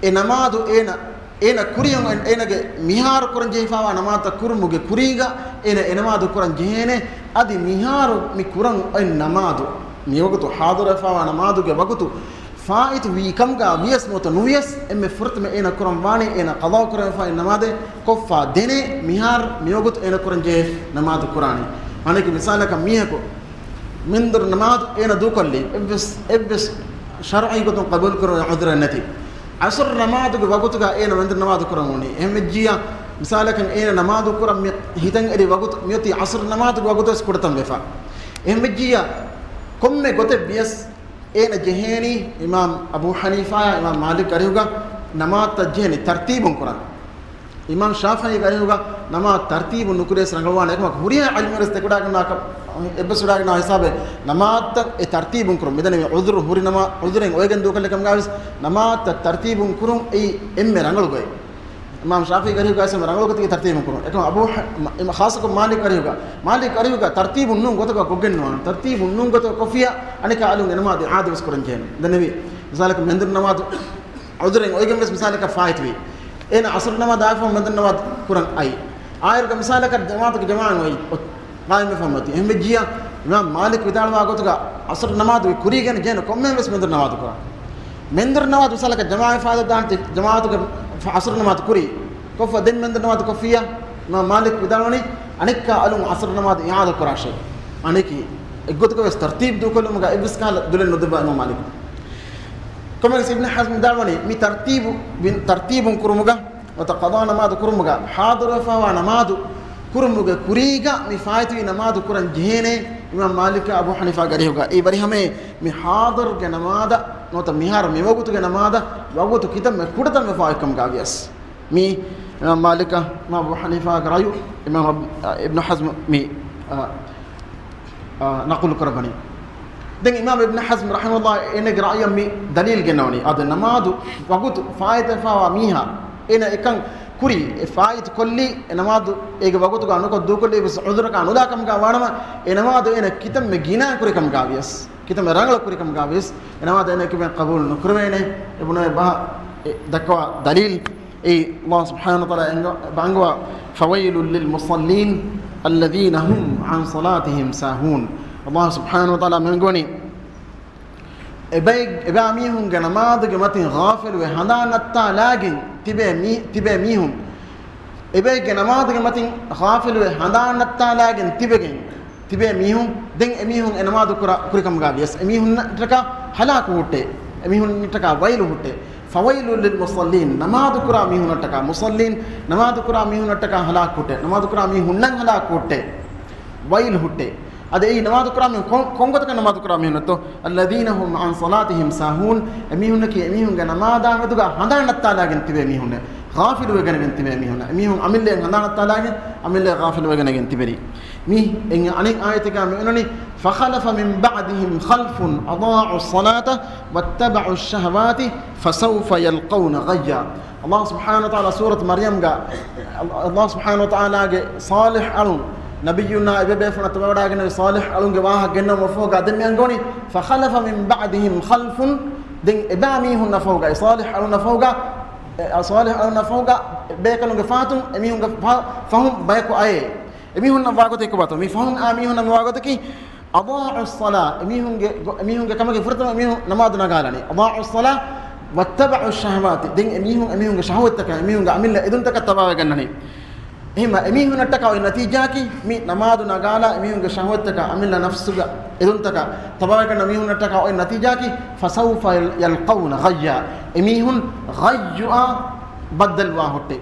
އެ ނަމާދު އޭނަ، އޭނަ ކުރިޔަށް އޭނަގެ މިހާރު ކުރަން ޖެހިފާވާ ނަމާދުތައް ކުރުމުގެ ކުރީގަ އޭނަ އެ ނަމާދު ކުރަން ޖެހޭނެ. އަދި މިހާރު މި ކުރަން އޮތް ނަމާދު، މިވަގުތު ޙާޟިރުވެފާވާ ނަމާދުގެ ވަގުތު ފާއިތު ވީ ކަމުގަ ވިޔަސް ނުވަތަ ނުވިޔަސް، އެންމެ ފުރަތަމަ އޭނަ ކުރަން ވާނީ އޭނަ ޤަޟާ ކުރަން ފާއިތު ނަމާދެއް ކޮށްފަ ދެނެ، މިހާރު މިވަގުތު އޭނަ ކުރަން ޖެހޭ ނަމާދު ކުރާނީ. މާނައަކީ މިސާލަކަށް މީހަކު މެންދުރު ނަމާދު އޭނަ ދޫކޮށްލީ އެއްވެސް، އެއްވެސް ޝަރުޢީ ގޮތުން ޤަބޫލުކުރުން ޢުޛުރެއް ނެތި. ޢަޞްރު ނަމާދުގެ ވަގުތުގަ އޭނަ މެންދުރު ނަމާދު ކުރަން އުޅުނީ. އެހެންވެއްޖިއްޔާ، މިސާލަކަށް އޭނަ ނަމާދު ކުރަން މި ހިތަށް އެރި ވަގުތު މިއޮތީ ޢަޞްރު ނަމާދުގެ ވަގުތުވެސް ކުޑަތަން ވެފަ. އެހެންވެއްޖިއްޔާ، ކޮންމެ ގޮތެއް ވިޔަސް އޭނަ ޖެހޭނީ އިމާމް އަބޫ ޙަނީފާއާ އިމާމް މާލިކް އަރިހުގަ ނަމާދުތައް ޖެހޭނީ ތަރްތީބުން ކުރަން. އިމާމް ޝާފިޢީގެ އަރިހުގަ ނަމާދު ތަރްތީބުން ނުކުރިޔަސް ރަނގަޅުވާނެ. އެކަމަކު ހުރިހާ ޢިލްމުވެރިން ދެކެވަޑައިގަންނާ، އެއްބަސްވެވަޑައިގަންނާ ހިސާބެއް ނަމާދުތައް އެ ތަރްތީބުން ކުރުން. މިދަނީ ޢުޛުރު ހުރި ނަމާ، ޢުޛުރެއް އޮވެގެން ދޫކޮށްލި ކަމުގަ ވިޔަސް ނަމާދުތައް ތަރްތީބުން ކުރުން އެއީ އެންމެ ރަނގަޅު ގޮތް. އިމާމް ޝާފިޢީގެ އަރިހުގަ ވިޔަސް އެންމެ ރަނގަޅު ގޮތަކީ ތަރްތީބުން ކުރުން. އެކަމަކު އަބޫ ޙަ، މަ، އިމާ، ޚާއްޞަކޮށް މާލިކް އަރިހުގަ، މާލިކް އަރިހުގަ ތަރްތީބުން ނޫން ގޮތަކަށް ކޮށްގެން ނުވާނެ. ތަރްތީބުން ނޫން ގޮތަކަށް ކޮށްފިއްޔާ އަނެއްކާ އަލުން އެ ނަމާދު އިޢާދަވެސް ކުރަން ޖެހޭނެ. ދެންނެވި، މިސާލަކަށް މެންދުރު ނަމާދު ޢުޛުރެއް އޮވެގެން ވެސް މިސާލަކަށް ފާއިތުވި. އޭނަ ޢަޞްރު ނަމާދު އައިފަހު މެންދުރު ނަމާދު ކުރަން އައި. އާއިރުގަ މިސާލަކަށް ޖަމާޢަތުގެ ޖަމާޢަތް އޮތް، ޤާއިމްވެފަ އޮތީ. އެހެންވެއްޖިއްޔާ، އިމާމް މާލިކް ވިދާޅުވާ ގޮތުގަ ޢަޞްރު ނަމާދުގެ ކުރީގަ ޖެހޭނެ ކޮންމެހެން ވެސް މެންދުރު ނަމާދު ކުރަން. މެންދުރު ނަމާދު މިސާލަކަށް ޖަމާޢަތް ފާދަ ދާންތި، ޖަމާޢަތުގެ ޢަޞްރު ނަމާދު ކުރީ. ކޮށްފަ ދެން މެންދުރު ނަމާދު ކޮށްފިއްޔާ، އިމާމް މާލިކް ވިދާޅުވަނީ އަނެއްކާ އަލުން ޢަޞްރު ނަމާދު އިޢާދަ ކުރާށޭ. އަނެކީ އެއްގޮތަކަށް ވެސް ތަރްތީބު ދޫކޮށްލުމުގަ އެއްވެސް ކަހަލަ ދުލެއް ނުދެއްވާ އިމާމް މާލިކް. ކޮންމެވެސް އިބްނު ޙަޒްމް ވިދާޅުވަނީ މި ތަރްތީބު، ތަރްތީބުން ކުރުމުގަ ނުވަތަ ޤަޟާ ނަމާދު ކުރުމުގަ، ޙާޟިރުވެފަވާ ނަމާދު ކުރުމުގެ ކުރީގަ މި ފާއިތުވި ނަމާދު ކުރަން ޖެހޭނެ. އިމާމް މާލިކާ އަބޫ ޙަނީފާގެ އަރިހުގަ އެއީ ވަރިހަމައޭ މި ޙާޟިރުގެ ނަމާދަށް ނުވަތަ މިހާރު މިވަގުތުގެ ނަމާދަށް ވަގުތު ކިތަންމެ ކުޑަތަން ވެފަ އޮތްކަމުގަ ވިޔަސް. މީ އިމާމް މާލިކާ އިމާމް އަބޫ ޙަނީފާގެ ރައުޔު އިމާމް އަބް، އާ، އިބްނު ޙަޒްމް މި، އާ، އާ، ނަޤުލު ކުރައްވަނީ. ދެން އިމާމް އިބްނު ޙަޒްމް ރަޙިމަހުﷲ އޭނަގެ ރައުޔަށް މި ދަލީލް ގެންނަވަނީ. އާދެ، ނަމާދު ވަގުތު ފާއިތުވެފަވާ މީހާ އޭނަ އެކަން ކުރީ، އެ ފާއިތު ކޮށްލީ، އެ ނަމާދު އޭގެ ވަގުތުގަ ނުކޮށް ދޫކޮށްލީ ވެސް ޢުޛުރަކާ ނުލާ ކަމުގަ ވާނަމަ، އެ ނަމާދު އޭނަ ކިތަންމެ ގިނާ ކުރި ކަމުގަ ވިޔަސް، ކިތަންމެ ރަނގަޅު ކުރި ކަމުގަ ވިޔަސް، އެ ނަމާދު އޭނަ ކިބެން ޤަބޫލު ނުކުރެވޭނެ. އެ ބުނެވޭ ބަހަށް އެ ދައްކަވާ ދަލީލް އެއީ، ﷲ ސުބްޙާނަހޫ ވަތަޢާލާ އެނގ، އަންގަވާ، فويل للمصلين الذين هم عن صلاتهم ساهون. ﷲ ސުބްޙާނަހޫ ވަތަޢާލާ މި އަންގަވަނީ، އެބައި، އެބައިމީހުންގެ ނަމާދުގެ މަތިން ޣާފިލުވެ ހަނދާން ނައްތާލާގެން ތިބޭ މީ، ތިބޭ މީހުން، އެބައިގެ ނަމާދުގެ މަތިން ޣާފިލުވެ ހަނދާން ނައްތާލާގެން ތިބެގެން ތިބޭ މީހުން، ދެން އެމީހުން އެ ނަމާދު ކުރާ، ކުރިކަމުގަ ވިޔަސް، އެމީހުންނަށްޓަކާ ހަލާކު ހުއްޓޭ. އެމީހުންނަށްޓަކާ ވައިލު ހުއްޓޭ. فويل للمصلين، ނަމާދު ކުރާ މީހުންނަށްޓަކާ، މުޞައްލީން، ނަމާދު ކުރާ މީހުންނަށްޓަކާ ހަލާކު ހުއްޓޭ. ނަމާދު ކުރާ މީހުންނަށް ހަލާކު ހުއްޓޭ. ވައިލު ހުއްޓޭ. އަދި އެއީ ނަމާދު ކުރާ މީހުން ކޮން، ކޮން ގޮތަކަށް ނަމާދު ކުރާ މީހުންނަށްތޯ؟ الذين هم عن صلاتهم ساهون، އެމީހުންނަކީ އެމީހުންގެ ނަމާދާ މެދުގަ ހަނދާން ނައްތާލާގެން ތިބޭ މީހުންނޭ. ޣާފިލުވެގެނެގެން ތިބޭ މީހުންނޭ. އެމީހުން އަމިއްލައަށް ހަނދާން ނައްތާލާގެން، އަމިއްލައަށް ޣާފިލުވެގެނެގެން ތިބެރީ. މި އެނގެ އަނެއް އާޔަތެއްގަ މި އޮންނަނީ، فخلف من بعدهم خلف أضاعوا الصلاة واتبعوا الشهوات فسوف يلقون غيا. ﷲ ސުބްޙާނަހޫ ވަތަޢާލާ ސޫރަތު މަރްޔަމްގަ، ﷲ ސުބްޙާނަހޫ ވަތަޢާލާގެ ޞާލިޙް އަޅުން، ނަބިއްޔުންނާ އެބޭބޭފުޅުންނާ ތަބާވެވަޑައިގެންނެވި ޞާލިޙް އަޅުންގެ ވާހަކަ ގެންނަވުމަށްފަހުގަ ދެން މި އަންގަވަނީ، فخلف من بعدهم خلف، ދެން އެބައިމީހުންނަށް ފަހުގަ، އެ ޞާލިޙް އަޅުންނަށް ފަހުގަ، އެ ޞާލިޙް އަޅުންނަށް ފަހުގަ ބޭކަލުންގެ ފަހަތުން އެމީހުންގެ ފަ، ފަހުން ބަޔަކު އައޭ. އެމީހުންނަށް ވާގޮތަކީ ކޮބާތޯ؟ މި ފަހުން އާ މީހުންނަށް ވާގޮތަކީ، أضاعوا الصلاة، އެމީހުންގެ، އެމީހުންގެ ކަމަކީ ފުރަތަމަ އެމީހުން ނަމާދު ނަގާލަނީ. أضاعوا الصلاة واتبعوا الشهوات، ދެން އެމީހުން އެމީހުންގެ ޝަހުވަތްތަކާ، އެމީހުންގެ އަމިއްލަ އެދުންތަކަށް ތަބާވެގަންނަނީ. އެހެންވީމަ އެމީހުންނަށްޓަކާ އޮތް ނަތީޖާއަކީ، މި ނަމާދު ނަގާލާ އެމީހުންގެ ޝަހުވަތްތަކާ، އަމިއްލަ ނަފްސުގެ އެދުންތަކަށް ތަބާވެގަންނަ މީހުންނަށްޓަކާ އޮތް ނަތީޖާއަކީ، فسوف يلقون غيا، އެމީހުން ޣައްޔުއާ ބައްދަލުވާ ހުއްޓޭ.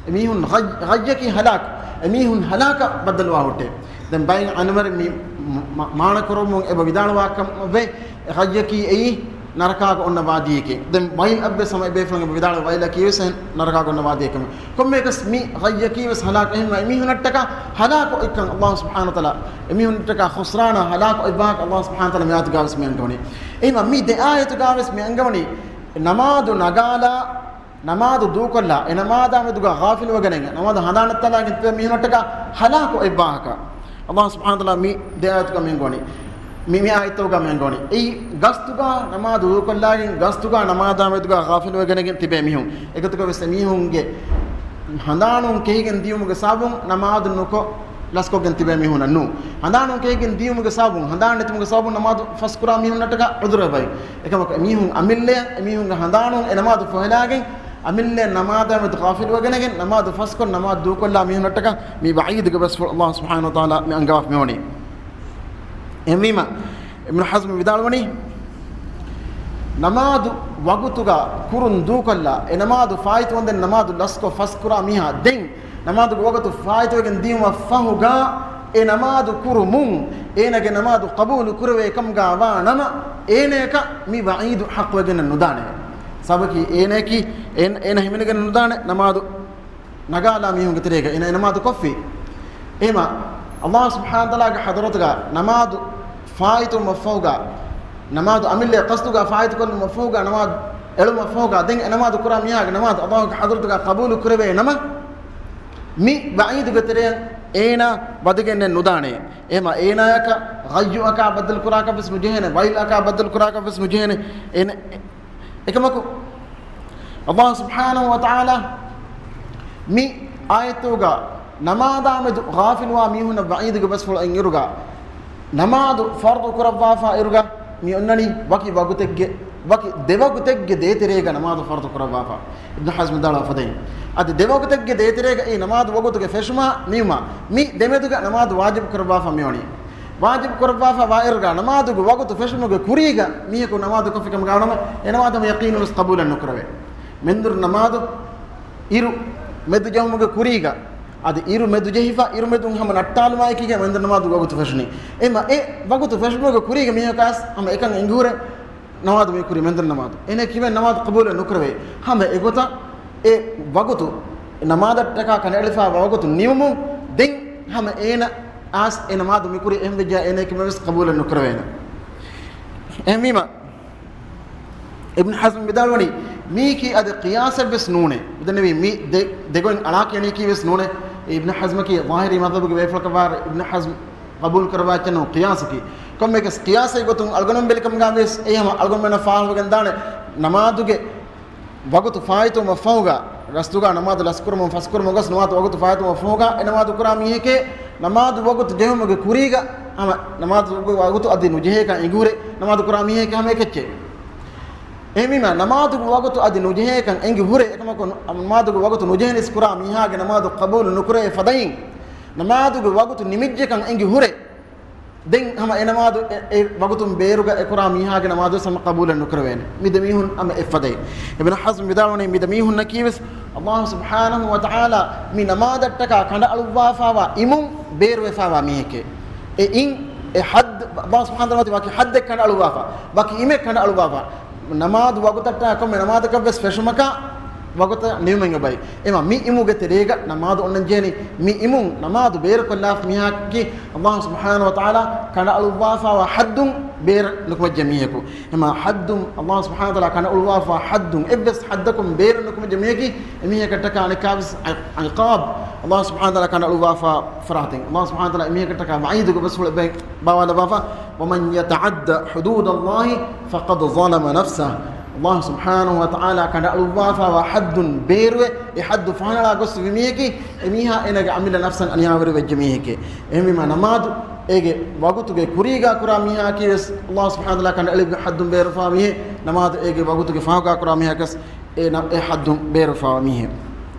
އެމީހުން ޣައް، ޣައްޔަކީ ހަލާކު. އެމީހުން ހަލާކަށް ބައްދަލުވާ ހުއްޓޭ. ދެން ބައެއް އަންނަވަރެއް މި މަ، މަ، މާނަކުރަމުން އެބަ ވިދާޅުވާ ކަމަށްވޭ، ޣައްޔަކީ އެއީ ނަރަކާގަ އޮންނަ ވާދީއެކޭ. ދެން ވައިލް އަށްވެސް ހަމަ އެބޭފުޅުން އެބަ ވިދާޅުވޭ، ވައިލަކީވެސް ނަރަކާގަ އޮންނަ ވާދީއެކޭ. ކޮންމެއަކަސް މި ޣައްޔަކީވެސް ހަލާކު. އެހެންވީމަ އެމީހުންނަށްޓަކާ ހަލާކު އޮތްކަން ﷲ ސުބްޙާނަހޫ ވަތަޢާލާ، އެމީހުންނަށްޓަކާ ޚުސްރާނާ ހަލާކު އޮތް ވާހަކަ ﷲ ސުބްޙާނަހޫ ވަތަޢާލާ މި އާޔަތުގަވެސް މި އަންގަވަނީ. އެހެންވީމަ މި ދެ އާޔަތުގަވެސް މި އަންގަވަނީ ނަމާދު ނަގާލާ، ނަމާދު ދޫކޮށްލާ، އެ ނަމާދާ މެދުގަ ޣާފިލުވެގެނެގެން، ނަމާދު ހަނދާން ނައްތާލާގެން ތިބޭ މީހުންނަށްޓަކާ ހަލާކު އޮތް ވާހަކަ. ﷲ ސުބްޙާނަހޫ ވަތަޢާލާ މި ދެ އާޔަތުގަ މި އަންގަވަނީ. މި، މި އާޔަތުގަ މި އަންގަވަނީ. އެއީ ގަސްތުގަ ނަމާދު ދޫކޮށްލާގެން، ގަސްތުގަ ނަމާދާ މެދުގަ ޣާފިލުވެގެނެގެން ތިބޭ މީހުން. އެގޮތުގަވެސް އެމީހުންގެ ހަނދާނުން ކެހިގެން ދިޔުމުގެ ސަބަބުން ނަމާދު ނުކޮށް ލަސްކޮށްގެން ތިބޭ މީހުންނަށް ނޫން. ހަނދާނުން ކެހިގެން ދިޔުމުގެ ސަބަބުން، ހަނދާން ނެތުމުގެ ސަބަބުން ނަމާދު ފަސްކުރާ މީހުންނަށްޓަކާ ޢުޛުރެއް އޮތް. އެކަމަކު އެމީހުން އަމިއްލައަށް އެމީހުންގެ ހަނދާނުން އެ ނަމާދު ފޮހެލާގެން، އަމިއްލައަށް ނަމާދާ މެދު ޣާފިލުވެގެނެގެން، ނަމާދު ފަސްކޮށް ނަމާދު ދޫކޮށްލާ މީހުންނަށްޓަކާ މި ވަޢީދުގެ ބަސްފުޅު ﷲ ސުބްޙާނަހޫ ވަތަޢާލާ މި އަންގަވާފަ މިވަނީ. އެހެންވީމަ، އިބްނު ޙަޒްމް ވިދާޅުވަނީ، ނަމާދު ވަގުތުގަ ކުރުން ދޫކޮށްލާ، އެ ނަމާދު ފާއިތުވަންދެން ނަމާދު ލަސްކޮށް ފަސްކުރާ މީހާ ދެން ނަމާދުގެ ވަގުތު ފާއިތުވެގެން ދިޔުމަށް ފަހުގަ އެ ނަމާދު ކުރުމުން އޭނާގެ ނަމާދު ޤަބޫލު ކުރެވޭ ކަމުގަ ވާ ނަމަ، އޭނަޔަކަށް މި ވަޢީދު ޙައްޤުވެގެން ނުދާނެ. ސަބަކީ އޭނަޔަކީ، އޭނަ، އޭނަ ހިމެނިގެން ނުދާނެ ނަމާދު ނަގާލާ މީހުންގެ ތެރޭގަ އޭނަ އެ ނަމާދު ކޮށްފި. އެހެމަ، އައްލާހު ސުބްޙާނަހު ވަތަޢާލާގެ ޙަޟްރަތުގަ ނަމާދު ފާއިތުވުމަށްފަހުގަ، ނަމާދު އަމިއްލަ ޤަޞްދުގަ ފާއިތުކޮށްލުމަށްފަހުގަ، ނަމާދު އެޅުމަށްފަހުގަ، ދެން އެ ނަމާދު ކުރާ މީހާގެ ނަމާދު އައްލާހުގެ ޙަޟްރަތުގަ ޤަބޫލު ކުރެވޭ ނަމަ، މި ވަޢީދުގެ ތެރެއަށް އޭނާ ވަދެގެންނެއް ނުދާނެ. އެހެމަ، އޭނާޔަކަށް ޣައްޔުއަކާ ބައްދަލު ކުރާކަށް ވެސް ނުޖެހޭނެ، ވައިލްއަކާ ބައްދަލު ކުރާކަށް ވެސް ނުޖެހޭނެ. އޭނަ އެކަމަކު، އައްލާހު ސުބްޙާނަހު ވަތަޢާލާ މި އާޔަތުގަ ނަމާދާމެދު ޣާފިލުވާ މީހުންނަށް ވަޢީދުގެ ބަސްފުޅު އިންއިރުގަ، ނަމާދު ފަރްޟު ކުރައްވާފަ އިރުގަ، މި އޮންނަނީ ވަކި ވަގުތެއްގެ، ވަކި ދެވަގުތެއްގެ ދޭތެރޭގަ ނަމާދު ފަރްޟު ކުރައްވާފަ. އިބްނު ޙަޒްމް ވިދާޅުވާ ފަދައިން، އަދި ދެވަގުތެއްގެ ދޭތެރޭގައި ނަމާދު ވަގުތުގެ ފެށުމާ ނިމުމާ، މި ދެމެދުގަ ނަމާދު ވާޖިބު ކުރައްވާފަ މިވަނީ. ވާޖިބު ކުރައްވާފަ ވާއިރުގަ ނަމާދުގެ ވަގުތު ފެށުމުގެ ކުރީގަ މީހަކު ނަމާދު ކޮށްފި ކަމުގަ ވާނަމަ، އެ ނަމާދު ހަމަ ޔަޤީނުން ވެސް ޤަބޫލެއް ނުކުރެވޭ. މެންދުރު ނަމާދު އިރު މެދު ޖެހުމުގެ ކުރީގަ، އަދި އިރު މެދު ޖެހިފަ، އިރު މެދުން ހަމަ ނައްޓާލުމާއެކީގަ މެންދުރު ނަމާދު ވަގުތު ފެށުނީ. އެމަ އެ ވަގުތު ފެށުމުގެ ކުރީގަ މީހަކަސް ހަމަ އެކަން އެނގިހުރެ ނަމާދު މި ކުރީ މެންދުރު ނަމާދު. އޭނަ ކިމެން ނަމާދު ޤަބޫލެއް ނުކުރެވޭ. ހަމަ އެގޮތަށް އެ ވަގުތު ނަމާދަށްޓަކާ ކަނޑައެޅިފާ ވަގުތު ނިމުމުން ދެން ހަމަ އޭނަ އާސް އެ ނަމާދު މި ކުރީ އެހެން ވެއްޖާ އޭނަ ކިމެން ވެސް ޤަބޫލެއް ނުކުރެވޭނެ. އެހެންވީމަ، އިބްނު ޙަޒްމް ވިދާޅުވަނީ، މީކީ އަދި ޤިޔާސެއް ވެސް ނޫނޭ. މިދަންނެވީ މި ދެ، ދެގޮތް އަޅާ ކިޔަނީކީ ވެސް ނޫނޭ. އިބްނު ޙަޒްމަކީ ޒާހިރީ މަޛްހަބުގެ ބޭފުޅަކަށް ވާ އިބްނު ޙަޒްމް ޤަބޫލު ކުރައްވާ އެއްޗެއް ނޫން ޤިޔާސަކީ. ކޮންމެއަކަސް ޤިޔާސެއް ގޮތުން އަޅުގަނޑުމެން ބެލިކަމުގަ ވެސް އެ ހަމަ އަޅުގަނޑުމެންނަށް ފާހަގަވެގެން ދާނެ ނަމާދުގެ ވަގުތު ފާއިތުވުމަށް ފަހުގަ، ގަސްދުގަ ނަމާދު ލަސްކުރުމުން ފަސްކުރުމުން ގޮސް ނުވަތަ ވަގުތު ފާއިތުވުމަށް ފަހުގަ އެ ނަމާދު ކުރާ މީހެކޭ، ނަމާދު ވަގުތު ޖެހުމުގެ ކުރީގަ ހަމަ ނަމާދު ވަގުތު އަދި ނުޖެހޭކަން އެނގިހުރެ ނަމާދު ކުރާ މީހެކޭ ހަމަ އެކެއްޗެއް. އެހެންވީމަ، ނަމާދުގެ ވަގުތު އަދި ނުޖެހޭކަން އެނގި ހުރެ، އެކަމަކު ނަމާދުގެ ވަގުތު ނުޖެހެނީސް ކުރާ މީހާގެ ނަމާދު ޤަބޫލު ނުކުރެވޭ ފަދައިން، ނަމާދުގެ ވަގުތު ނިމިއްޖެކަން އެނގި ހުރެ، ދެން ހަމަ އެ ނަމާދު އެ، އެ ވަގުތުން ބޭރުގަ އެކުރާ މީހާގެ ނަމާދު ވެސް ހަމަ ޤަބޫލެއް ނުކުރެވޭނެ. މި ދެމީހުން ހަމަ އެއްފަދައިން. އިބްނު ޙަޒްމް ވިދާޅުވަނީ މި ދެމީހުންނަކީ ވެސް އައްލާހު ސުބްޙާނަހު ވަތަޢާލާ މި ނަމާދަށްޓަކާ ކަނޑައަޅުއްވާފާވާ އިމުން ބޭރުވެފާވާ މީހެކޭ. އެ އިން، އެ ޙައްދު، އައްލާހު ސުބްޙާނަހު ވަތަޢާލާ ވަކި ޙައްދެއް ކަނޑައަޅުއްވާފާ، ވަކި އިމެއް ކަނޑައަޅުއްވާފާ. ނަމާދު ވަގުތަށްޓަކާ ކޮންމެ ނަމާދަކަށް ވެސް ފެށުމަކާ ވަގުތަށް ނިމުމެއް އޮބައި. އެމަ މި އިމުގެ ތެރޭގަ ނަމާދު އޮންނަން ޖެހެނީ. މި އިމުން ނަމާދު ބޭރުކޮށްލާފަ މީހާއަކީ އައްލާހު ސުބްޙާނަހު ވަތަޢާލާ ކަނޑައަޅުއްވާފާވާ ޙައްދުން ބޭރަށް ނުކުމެއްޖެ މީހަކު. އެމަ ޙައްދުން، އައްލާހު ސުބްޙާނަހު ވަތަޢާލާ ކަނޑައަޅުއްވާފާ ޙައްދުން އެއްވެސް ޙައްދަކުން ބޭރަށް ނުކުމެއްޖެ މީހަކީ، އެމީހަކަށްޓަކާ އަނެއްކާވެސް ޢި، ޢިޤާބް، އައްލާހު ސުބްޙާނަހު ވަތަޢާލާ ކަނޑައަޅުއްވާފާ ފަރާތެއް. އައްލާހު ސުބްޙާނަހު ވަތަޢާލާ އެމީހަކަށްޓަކާ ވަޢީދުގެ ބަސްފުޅެއް ބައި، ބާވާލައްވާފާ، ومن يتعد حدود الله فقد ظلم نفسه. އައްލާހު ސުބްޙާނަހު ވަތަޢާލާ ކަނޑައަޅުއްވާފާވާ ޙައްދުން ބޭރުވެ، އެ ޙައްދު ފަހަނަޅާ ގޮސްފި މީހަކީ، އެމީހާ އޭނަގެ އަމިއްލަ ނަފްސަށް އަނިޔާވެރިވެއްޖެ މީހެކޭ. އެހެންވީމާ، ނަމާދު އޭގެ ވަގުތުގެ ކުރީގާ ކުރާ މީހާއަކީ ވެސް އައްލާހު ސުބްޙާނަހު ވަތަޢާލާ ކަނޑައެޅި ޙައްދުން ބޭރުފާ މީހެއް، ނަމާދު އޭގެ ވަގުތުގެ ފަހުގާ ކުރާ މީހަކަސް އެ ނަ، އެ ޙައްދުން ބޭރުފާވާ މީހެއް.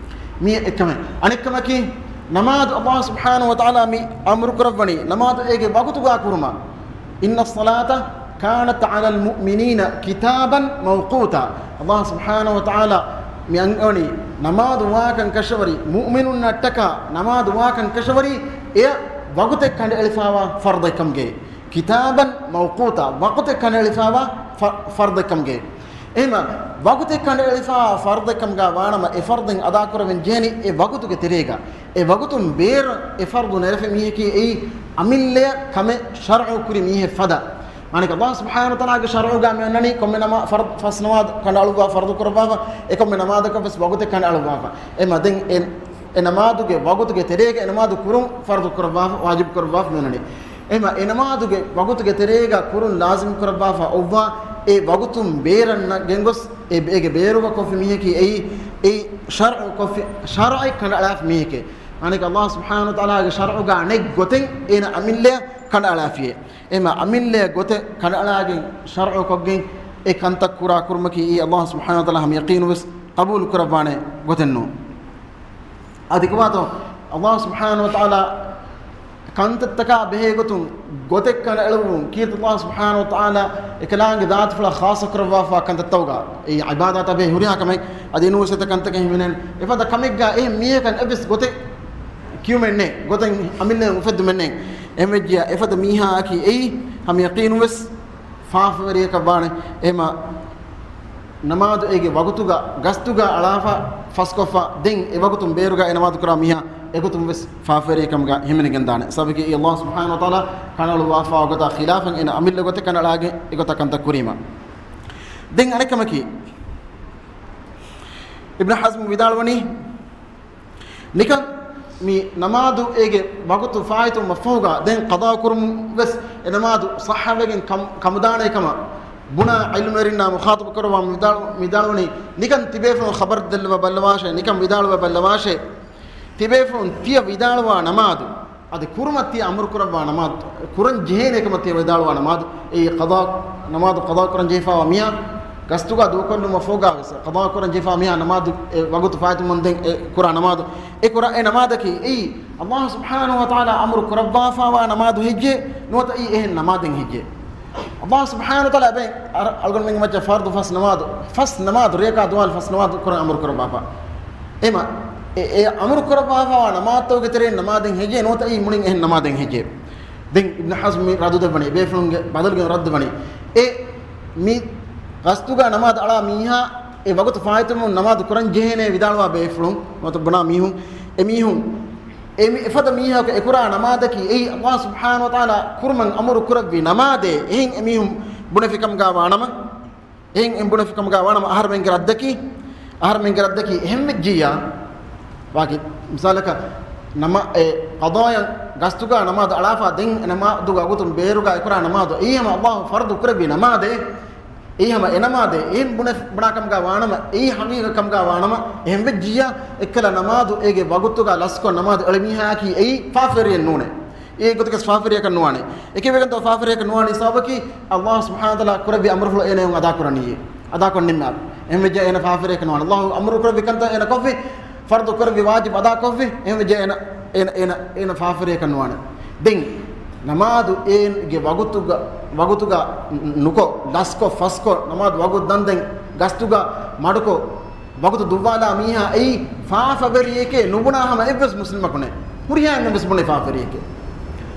މީ އެއްކަމެއް. އަނެއްކަމަކީ، ނަމާދު އައްލާހު ސުބްޙާނަހު ވަތަޢާލާ މި އަމުރު ކުރައްވަނީ، ނަމާދު އޭގެ ވަގުތުގާ ކުރުމަށް. إن الصلاة كانت على المؤمنين كتابا موقوتا. އައްލާހު ސުބްޙާނަހު ވަތަޢާލާ މި އަންގަވަނީ، ނަމާދު ވާކަން ކަށަވަރީ، މުއުމިނުންނަށްޓަކާ ނަމާދު ވާކަން ކަށަވަރީ، އެޔަށް ވަގުތެއް ކަނޑައެޅިފާވާ ފަރުޟެއް ކަމުގައި. كتابا موقوتا، ވަގުތެއް ކަނޑައެޅިފާވާ ފަ، ފަރުޟެއް ކަމުގައި. އެހެމަ، ވަގުތެއް ކަނޑައެޅިފާ ފަރުޟެއް ކަމުގަ ވާނަމަ، އެ ފަރުޟެއް އަދާކުރެވެން ޖެހެނީ އެ ވަގުތުގެ ތެރޭގަ. އެ ވަގުތުން ބޭރަށް އެ ފަރުޟު ނެރެފި މީހަކީ އެއީ އަމިއްލަޔަށް ކަމެއް ޝަރުޢު ކުރި މީހެއް ފަދަ. އަނެކަ އައްލާހު ސުބްޙާނަހު ވަތަޢާލާގެ ޝަރުޢުގަ މި އޮންނަނީ ކޮންމެ ނަމާ، ފަރު، ފަސް ނަމާދު ކަނޑައަޅުއްވާ ފަރުޟު ކުރައްވާފަ، އެ ކޮންމެ ނަމާދަކަށް ވެސް ވަގުތެއް ކަނޑައަޅުއްވާފަ. އެމަ ދެން އެ، އެ ނަމާދުގެ ވަގުތުގެ ތެރޭގަ އެ ނަމާދު ކުރުން ފަރުޟު ކުރައްވާފަ، ވާޖިބު ކުރައްވާފަ މި އޮންނަނީ. އެހެމަ އެ ނަމާދުގެ ވަގުތުގެ ތެރޭގަ ކުރުން ލާޒިމް ކުރައްވާފަ އޮއްވާ، އެ ވަގުތުން ބޭރަށް ނަ، ގެންގޮސް، އެ، އޭގެ ބޭރުވަ ކޮށްފި މީހަކީ އެއީ، އެއީ ޝަރުޢު ކޮށްފި، ޝަރުޢެއް ކަނޑައަޅާފި މީހެކޭ. އަނެކަ އައްލާހު ސުބްޙާނަހު ވަތަޢާލާގެ ޝަރުޢުގަ ނެތް ގޮތެއް އޭނަ އަމިއްލަޔަށް ކަނޑައަޅާފިއޭ. އެހެމަ އަމިއްލަޔަށް ގޮތެއް ކަނޑައަޅާގެން ޝަރުޢު ކޮށްގެން އެ ކަންތައް ކުރާ ކުރުމަކީ އެއީ އައްލާހު ސުބްޙާނަހު ވަތަޢާލާ ހަމަ ޔަޤީނު ވެސް ޤަބޫލު ކުރައްވާނެ ގޮތެއް ނޫން. އަދި ކޮބާތޯ އައްލާހު ސުބްޙާނަހު ވަތަޢާލާ ކަންތައްތަކާ ބެހޭ ގޮތުން ގޮތެއް ކަނޑައެޅުއްވުން ކީރިތި ﷲ ސުބްޙާނަހޫ ވަތަޢާލާ އެކަލާނގެ ޛާތުފުޅަށް ޚާއްޞަ ކުރައްވާފާ ކަންތައްތަކުގަ އެއީ ޢިބާދާތާ ބެހޭ ހުރިހާ ކަމެއް. އަދި އެނޫންވެސް އެތައް ކަންތަކެއް ހިމެނޭނެ. އެފަދަ ކަމެއްގަ އެހެން މީހަކަށް އެއްވެސް ގޮތެއް ކިޔުމެއް ނެތް، ގޮތެއް އަމިއްލައިން އުފެއްދުމެއް ނެތް. އެހެންވެއްޖިއްޔާ އެފަދަ މީހާއަކީ އެއީ ހަމަ ޔަޤީނުންވެސް ފާފަވެރިއަކަށް ވާނެ. އެހެމަ ނަމާދު އޭގެ ވަގުތުގަ ގަސްތުގަ އަޅާފަ ފަސްކޮށްފަ ދެން އެ ވަގުތުން ބޭރުގަ އެ ނަމާދު ކުރާ މީހާ އެގޮތުން ވެސް ފާފަވެރި ކަމުގަ ހިމެނިގެންދާނެ. ސަބަބަކީ ﷲ ސުބްޙާނަހޫ ވަތަޢާލާ ކަނޑައަޅުއްވާފަވާ ގޮތާ ޚިލާފަށް އޭނަ އަމިއްލަ ގޮތެއް ކަނޑައަޅާގެން އެގޮތަށް ކަންތައް ކުރީމަ. ދެން އަނެއްކަމަކީ، އިބްނު ޙަޒްމް ވިދާޅުވަނީ، ނިކަން މި ނަމާދު އޭގެ ވަގުތު ފާއިތުވުމަށްފަހުގަ ދެން ޤަޟާ ކުރުމުން ވެސް އެ ނަމާދު ޞައްޙަވެގެން ކަމު، ކަމުދާނޭ ކަމަށް ބުނާ ޢިލްމުވެރިންނާ މުޚާޠަބު ކުރައްވާ ވިދާޅު، ވިދާޅުވަނީ، ނިކަން ތިބޭފުޅުން ޚަބަރު ދެއްލަވާ ބައްލަވާށޭ، ނިކަން ވިދާޅުވެ ބައްލަވާށޭ. ތިބޭފުޅުން ތިޔަ ވިދާޅުވާ ނަމާދު، އަދި ކުރުމަށް ތިޔަ އަމުރު ކުރައްވާ ނަމާދު، ކުރަން ޖެހޭނޭ ކަމަށް ތިޔަ ވިދާޅުވާ ނަމާދު، އެއީ ޤަޟާ، ނަމާދު ޤަޟާ ކުރަން ޖެހިފައިވާ މީހާ، ގަސްތުގަ ދޫކޮށްލުމަށް ފަހުގަ ވެސް ޤަޟާ ކުރަން ޖެހިފައިވާ މީހާ ނަމާދު އެ ވަގުތު ފާއިތުވުމަށް ދެން އެ ކުރާ ނަމާދު، އެ ކުރާ އެ ނަމާދަކީ އެއީ ﷲ ސުބްޙާނަހޫ ވަތަޢާލާ އަމުރު ކުރައްވާފައިވާ ނަމާދު ހެއްޔޭ؟ ނުވަތަ އެއީ އެހެން ނަމާދެއް ހެއްޔޭ؟ ﷲ ސުބްޙާނަހޫ ވަތަޢާލާ އެބައި އަޅުގަނޑުމެންގެ މައްޗަށް ފަރްޟު ފަސް ނަމާދު، ފަސް ނަމާދު، ރެޔަކާ ދުވާލު ފަސް ނަމާދު ކުރަން އަމުރު ކުރައްވާފަ. އެމަ، އެ، އެ އަމުރު ކުރައްވާފައިވާ ނަމާދުތަކުގެ ތެރެއިން ނަމާދެއް ހެއްޔޭ؟ ނުވަތަ އެއީ މުޅިން އެހެން ނަމާދެއް ހެއްޔޭ؟ ދެން އިބްނު ޙަޒްމް މި ރައްދު ދެއްވަނީ، ބޭފުޅުންގެ ބަދަލުގެ ރައްދު ވަނީ، އެ މި ގަސްތުގަ ނަމާދު އަޅާ މީހާ އެ ވަގުތު ފާއިތުވުމުން ނަމާދު ކުރަން ޖެހޭނޭ ވިދާޅުވާ ބޭފުޅުން، ނުވަތަ ބުނާ މީހުން، އެ މީހުން އެ މި އެފަދަ މީހަކު އެކުރާ ނަމާދަކީ އެއީ ﷲ ސުބްޙާނަހޫ ވަތަޢާލާ ކުރުމަށް އަމުރު ކުރެއްވި ނަމާދޭ. އެހެން އެމީހުން ބުނެފިކަމުގަ ވާނަމަ، އެހެން އެ ބުނެފިކަމުގަ ވާނަމަ، އަހަރުމެންގެ ރައްދަކީ، އަހަރުމެންގެ ރައްދަކީ އެހެން ވެއްޖިއްޔާ، ވާގި މިސާލަކަށް ނަމަ، އެ ޤަޟާޔަށް ގަސްތުގަ ނަމާދު އަޅާފަ ދެން އެ ނަމާދުގެ ވަގުތުން ބޭރުގަ އެކުރާ ނަމާދު، އެއީ ހަމަ ﷲ ފަރްޟު ކުރެއްވި ނަމާދޭ. އެއީ ހަމަ އެ ނަމާދޭ. އެހެން ބުނެ، ބުނާ ކަމުގަ ވާނަމަ، އެއީ ހަގީގަތް ކަމުގަ ވާނަމަ، އެހެން ވެއްޖިއްޔާ، އެއްކަލަ ނަމާދު އޭގެ ވަގުތުގަ ލަސްކޮށް ނަމާދު އެޅި މީހާއަކީ އެއީ ފާފަވެރިއެއް ނޫނޭ. އެ ގޮތަކަސް ފާފަވެރިއަކަށް ނުވާނެ. އެކެވެގެންތޯ ފާފަވެރިއަކަށް ނުވާނީ؟ ސަބަބަކީ ﷲ ސުބްޙާނަހޫ ވަތަޢާލާ ކުރެއްވި އަމުރުފުޅު އޭނަ އަދާ ކުރަނީ. އަދާކޮށް ނިންމާ. އެހެން ވެއްޖެ އޭނަ ފާފަވެރިއަކަށް ނުވާނެ. ﷲ އަމުރު ކުރެއްވި ކަންތައް އޭނަ ކޮށްފި، ފަރްޟު ކުރެއްވި ވާޖިބް އަދާކޮށްފި، އެހެން ވެއްޖެ އޭނަ، އޭނަ، އޭނަ، އޭނަ، އޭނަ ފާފަވެރިއަކަށް ނުވާނެ. ދެން ނަމާދު އޭނަގެ ވަގުތުގަ، ވަގުތުގަ ނުކޮށް، ލަސްކޮށް، ފަސްކޮށް، ނަމާދު ވަގުތު ދަންދެން ގަސްތުގަ މަޑުކޮށް، ވަގުތު ދުއްވާލާ މީހާ އެއީ ފާފަވެރިއެކޭ ނުބުނާ ހަމަ އެއްވެސް މުސްލިމަކު ނެތް. ހުރިހާ އެންމެން ވެސް ބުނޭ ފާފަވެރިއެކޭ.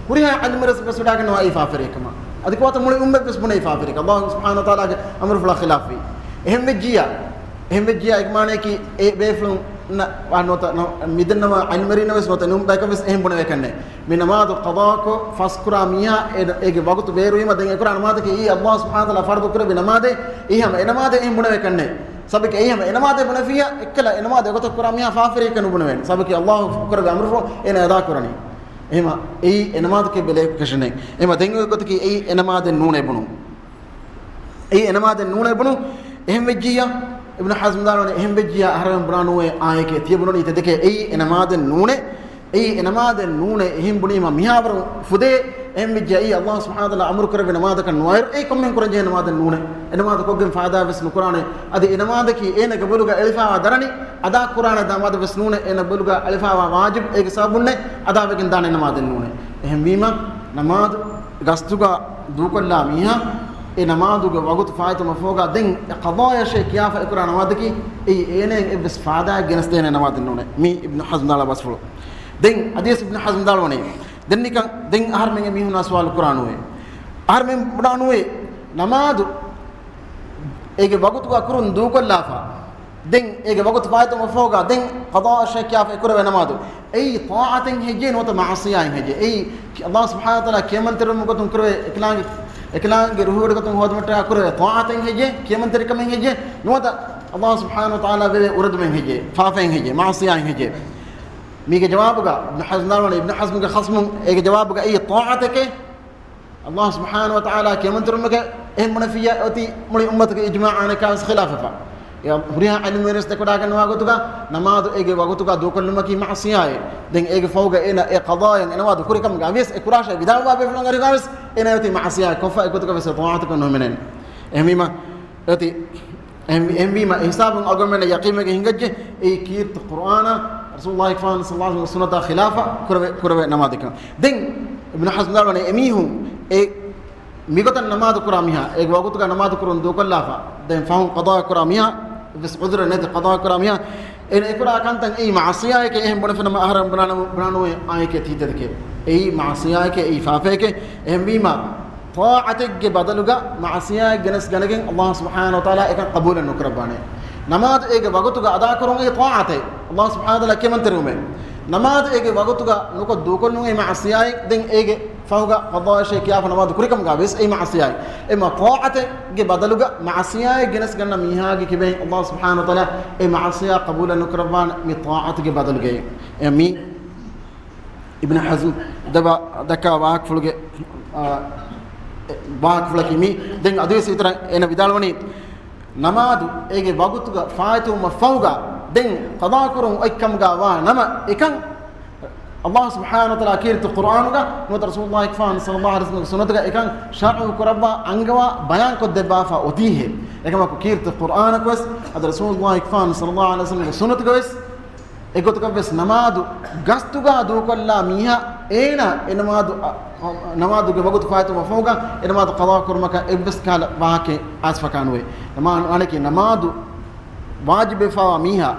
ހުރިހާ ޢިލްމުވެރިޔަކު ވެސް ވެސް ވެޑާގަންނަވާ އެއީ ފާފަވެރިއެއް ކަމަށް. އަދި ކޯތަ މުޅި އުއްމަތް ވެސް ބުނޭ ފާފަވެރިއެކޭ. ﷲ ސުބްޙާނަހޫ ވަތަޢާލާގެ އަމުރުފުޅާ ޚިލާފުވި. އެހެން ވެއްޖިއްޔާ، އެހެން ވެއްޖިއްޔާ އޭގެ މާނަޔަކީ އެ ބޭފުޅުންނަށް ވާ ނުވަތަ ނަ، މިދެންނަވާ ޢިލްމުވެރިންނަށް ވެސް ނުވަތަ ނޫން ބަޔަކަށް ވެސް އެހެން ބުނެވޭކަށް ނެތް. މި ނަމާދު ޤަޟާކޮށް ފަސްކުރާ މީހާ އޭ، އޭގެ ވަގުތު ބޭރުވީމަ ދެން އެކުރާ ނަމާދަކީ އެއީ ﷲ ސުބްޙާނަހޫ ވަތަޢާލާ ފަރްޟު ކުރެއްވި ނަމާދޭ. އެއީ ހަމަ އެ ނަމާދޭ އެހެން ބުނެވޭކަށް ނެތް. ސަބަބަކީ އެއީ ހަމަ އެ ނަމާދޭ ބުނެފިއްޔާ އެއްކަލަ އެ ނަމާދު އެގޮތަށް ކުރާ މީހާ ފާފަވެރިއެކޭ ނުބުނެވޭނެ. ސަބަބަކީ ﷲ ކުރެއްވި އަމުރުފުޅު އޭނަ އަދާ ކުރަނީ. އެހެމަ އެއީ އެ ނަމާދަކީ ބެލޭކަށެއް ނެތް. އެހެމަ ދެން އޮތް ގޮތަކީ އެއީ އެ ނަމާދެއް ނޫނޭ ބުނުން. އެއީ އެ ނަމާދެއް ނޫނޭ ބުނުން. އެހެން ވެއްޖިއްޔާ، އިބްނު ޙަޒްމް ވިދާޅުވަނީ، އެހެން ވެއްޖިއްޔާ އަހަރެމެން ބުނާ ނޫނޭ އާނއެކޭ ތިޔަ ބުނަނީ ތެދެކޭ. އެއީ އެ ނަމާދެއް ނޫނޭ. އެއީ އެ ނަމާދެއް ނޫނޭ. އެހެން ބުނީމަ މިހާވަރު ފުދޭ. އެހެން ވެއްޖެ އެއީ ﷲ ސުބްޙާނަހޫ ވަތަޢާލާ އަމުރު ކުރެއްވި ނަމާދަކަށް ނުވާއިރު، އެއީ ކޮންމެހެން ކުރަންޖެހޭ ނަމާދެއް ނޫނޭ. އެ ނަމާދު ކޮށްގެން ފާއިދާ ވެސް ނުކުރާނެ. އަދި އެ ނަމާދަކީ އޭނަގެ ބޮލުގަ އެޅިފައިވާ ދަރަނި އަދާ ކުރާނެ ނަމާދެއް ވެސް ނޫނޭ. އޭނަ ބޮލުގަ އެޅިފައިވާ ވާޖިބް އޭގެ ސަބަބުންނޭ އަދާވެގެން ދާނެ ނަމާދެއް ނޫނޭ. އެހެންވީމަ ނަމާދު ގަސްތުގަ ދޫކޮށްލާ މީހާ އެ ނަމާދުގެ ވަގުތު ފާއިތުވުމަށް ފަހުގަ ދެން އެ ޤަޟާޔަށޭ ކިޔާފަ އެކުރާ ނަމާދަކީ އެއީ އޭނައަށް އެއްވެސް ފާއިދާއެއް ގެނެސްދޭނެ ނަމާދެއް ނޫނޭ. މީ އިބްނު ޙަޒްމް ވިދާޅުވާ ބަސްފުޅު. ދެން އަދިވެސް އިބްނު ޙަޒްމް ވިދާޅުވަނީ، ދެން ނިކަން، ދެން އަހަރުމެންގެ މީހުންނާ ސުވާލު ކުރާނޫވޭ. އަހަރުމެން ބުނާނޫވޭ، ނަމާދު އޭގެ ވަގުތުގަ ކުރުން ދޫކޮށްލާފަ، ދެން އޭގެ ވަގުތު ފާއިތުވުމަށް ފަހުގަ ދެން ޤަޟާއަށޭ ކިޔާފަ އެކުރެވޭ ނަމާދު. އެއީ ޠާޢަތެއް ހެއްޔޭ ނުވަތަ މަޢުޞިޔާއެއް ހެއްޔޭ؟ އެއީ ﷲ ސުބްޙާނަހޫ ވަތަޢާލާ ކިޔަމަންތެރިވުމުގެ ގޮތުން ކުރެވޭ އެކަލާނގެ، އެކަލާނގެ ރުހުގެ ގޮތުން ހޯދުމަށްޓަކާ ކުރެވޭ ޠާޢަތެއް ހެއްޔޭ؟ ކިޔަމަންތެރިކަމެއް ހެއްޔޭ؟ ނުވަތަ ﷲ ސުބްޙާނަހޫ ވަތަޢާލާ ވެވޭ އުރެދުމެއް ހެއްޔޭ؟ ފާފައެއް ހެއްޔޭ؟ މަޢުޞިޔާއެއް ހެއްޔޭ؟ މީގެ ޖަވާބުގަ އިބްނު ޙަޒްމް ވިދާޅުވަނީ، އިބްނު ޙަޒްމްގެ ޚަޞްމުން އޭގެ ޖަވާބުގަ އެއީ ޠާޢަތެކޭ. ﷲ ސުބްޙާނަހޫ ވަތަޢާލާ ކިޔަމަންތެރިވުމެކޭ އެހެން ބުނެފިއްޔާ އޮތީ މުޅި އުއްމަތުގެ އިޖްމާޢާ އަނެއްކާވެސް ޚިލާފަށްފަ. އެ ހުރިހާ ޢިލްމުވެރިންވެސް ދެކެވަޑައިގަންނަވާ ގޮތުގަ ނަމާދު އޭގެ ވަގުތުގަ ދޫކޮށްލުމަކީ މަޢުޞިޔާއެއް. ދެން އޭގެ ފަހުގަ އޭނަ އެ ޤަޟާޔަށް އެ ނަމާދު ކުރިކަމުގަ އަވިޔަސް އެ ކުރާށޭ ވިދާޅުވާ ބޭފުޅުން އަރިހުގަވެސް އޭނަ އޮތީ މަޢުޞިޔާއެއް ކޮށްފަ އެގޮތުގަވެސް ޠާޢަތަކަށް ނުހިމެނޭނެ. އެހެންވީމަ އޮތީ، އެހެން، އެހެންވީމަ އެ ހިސާބުން އަޅުގަނޑުމެންނަށް ޔަޤީންވެގެން ހިނގައްޖެ، އެއީ ކީރިތި ޤުރްއާނާ ރަސޫލުﷲ ފާން ޞައްލަﷲ ޢަލައިހި ވަސައްލަމް ސުންނަތާ ޚިލާފަށް ކުރެވޭ، ކުރެވޭ ނަމާދެއްކަން. ދެން އިބްނު ޙަޒްމް ދާޅުވަނީ އެމީހުން އެ މިގޮތަށް ނަމާދު ކުރާ މީހާ، އޭގެ ވަގުތުގަ ނަމާދު ކުރުން ދޫކޮށްލާފަ، ދެން ފަހުން ޤަޟާ ކުރާ މީހާ، ވެސް ޢުޛުރެއް ނެތި ޤަޟާ ކުރާ މީހާ، އޭނަ އެކުރާ ކަންތައް އެއީ މަޢަޞިޔާއެކޭ، އެހެން ބުނެފިނަމަ އަހަރެން ބުނާނަމު، ބުނާނުވޭ އާއެކޭ ތީތެދެކޭ. އެއީ މަޢަޞިޔާއެކޭ، އެއީ ފާފައެކޭ. އެހެންވީމަ، ޠާޢަތެއްގެ ބަދަލުގަ މަޢަޞިޔާއެއް ގެނެސް ގަނެގެން ﷲ ސުބްޙާނަހޫ ވަތަޢާލާ އެކަން ޤަބޫލެއް ނުކުރައްވާނެ. ނަމާދު އޭގެ ވަގުތުގަ އަދާކުރުން އެއީ ޠާޢަތެއް. ﷲ ސުބްޙާނަހޫ ވަތަޢާލާ ކިޔަމަންތެރިވުމެއް. ނަމާދު އޭގެ ވަގުތުގަ ނުކޮށް ދޫކޮށްލުން އެއީ މަޢަޞިޔާއެއް. ދެން އޭގެ ފަހުގަ ޤަޟާއަށޭ ކިޔާފަ ނަމާދު ކުރިކަމުގަ ވެސް އެއީ މަޢަޞިޔާއެއް. އެމަ ޠާޢަތެއްގެ ބަދަލުގަ މަޢަޞިޔާއެއް ގެނެސް ގަންނަ މީހާގެ ކިބައިން ﷲ ސުބްޙާނަހޫ ވަތަޢާލާ އެ މަޢަޞިޔާ ޤަބޫލެއް ނުކުރައްވާނެ މި ޠާޢަތުގެ ބަދަލުގައި. އެ މީ އިބްނު ޙަޒްމް ދައްކާ ވާހަކަފުޅުގެ، އާ، ވާހަކަފުޅަކީ މީ. ދެން އަދިވެސް އިތުރަށް އޭނަ ވިދާޅުވަނީ، ނަމާދު އޭގެ ވަގުތުގަ ފާއިތުވުމަށް ފަހުގަ ދެން ޤަޟާ ކުރުން އޮތްކަމުގަ ވާ ނަމަ، އެކަން ﷲ ސުބްޙާނަހޫ ވަތަޢާލާ ކީރިތި ޤުރްއާނުގަ ނުވަތަ ރަސޫލުﷲ ފާން ޞައްލަﷲ ޢަލައިހި ވަސައްލަމްގެ ސުންނަތުގަ އެކަން ޝަރުޢު ކުރައްވާ އަންގަވާ ބަޔާން ކޮށްދެއްވާފަ އޮތީހޭ. އެކަމަކު ކީރިތި ޤުރްއާނަކު ވެސް އަދި ރަސޫލުﷲ ފާން ޞައްލަﷲ ޢަލައިހި ވަސައްލަމްގެ ސުންނަތުގަ ވެސް އެގޮތަކަށް ވެސް ނަމާދު ގަސްތުގަ ދޫކޮށްލާ މީހާ އޭނާ އެ ނަމާދު، އަ، އަ، ނަމާދުގެ ވަގުތު ފާއިތުވުމަށް ފަހުގަ އެ ނަމާދު ޤަޟާ ކުރުމަކަށް އެއްވެސް ކަހަލަ ވާހަކައެއް އައިސްފަކާނުވޭ. ނަމާ-، މާނައަކީ ނަމާދު ވާޖިބުވެފަވާ މީހާ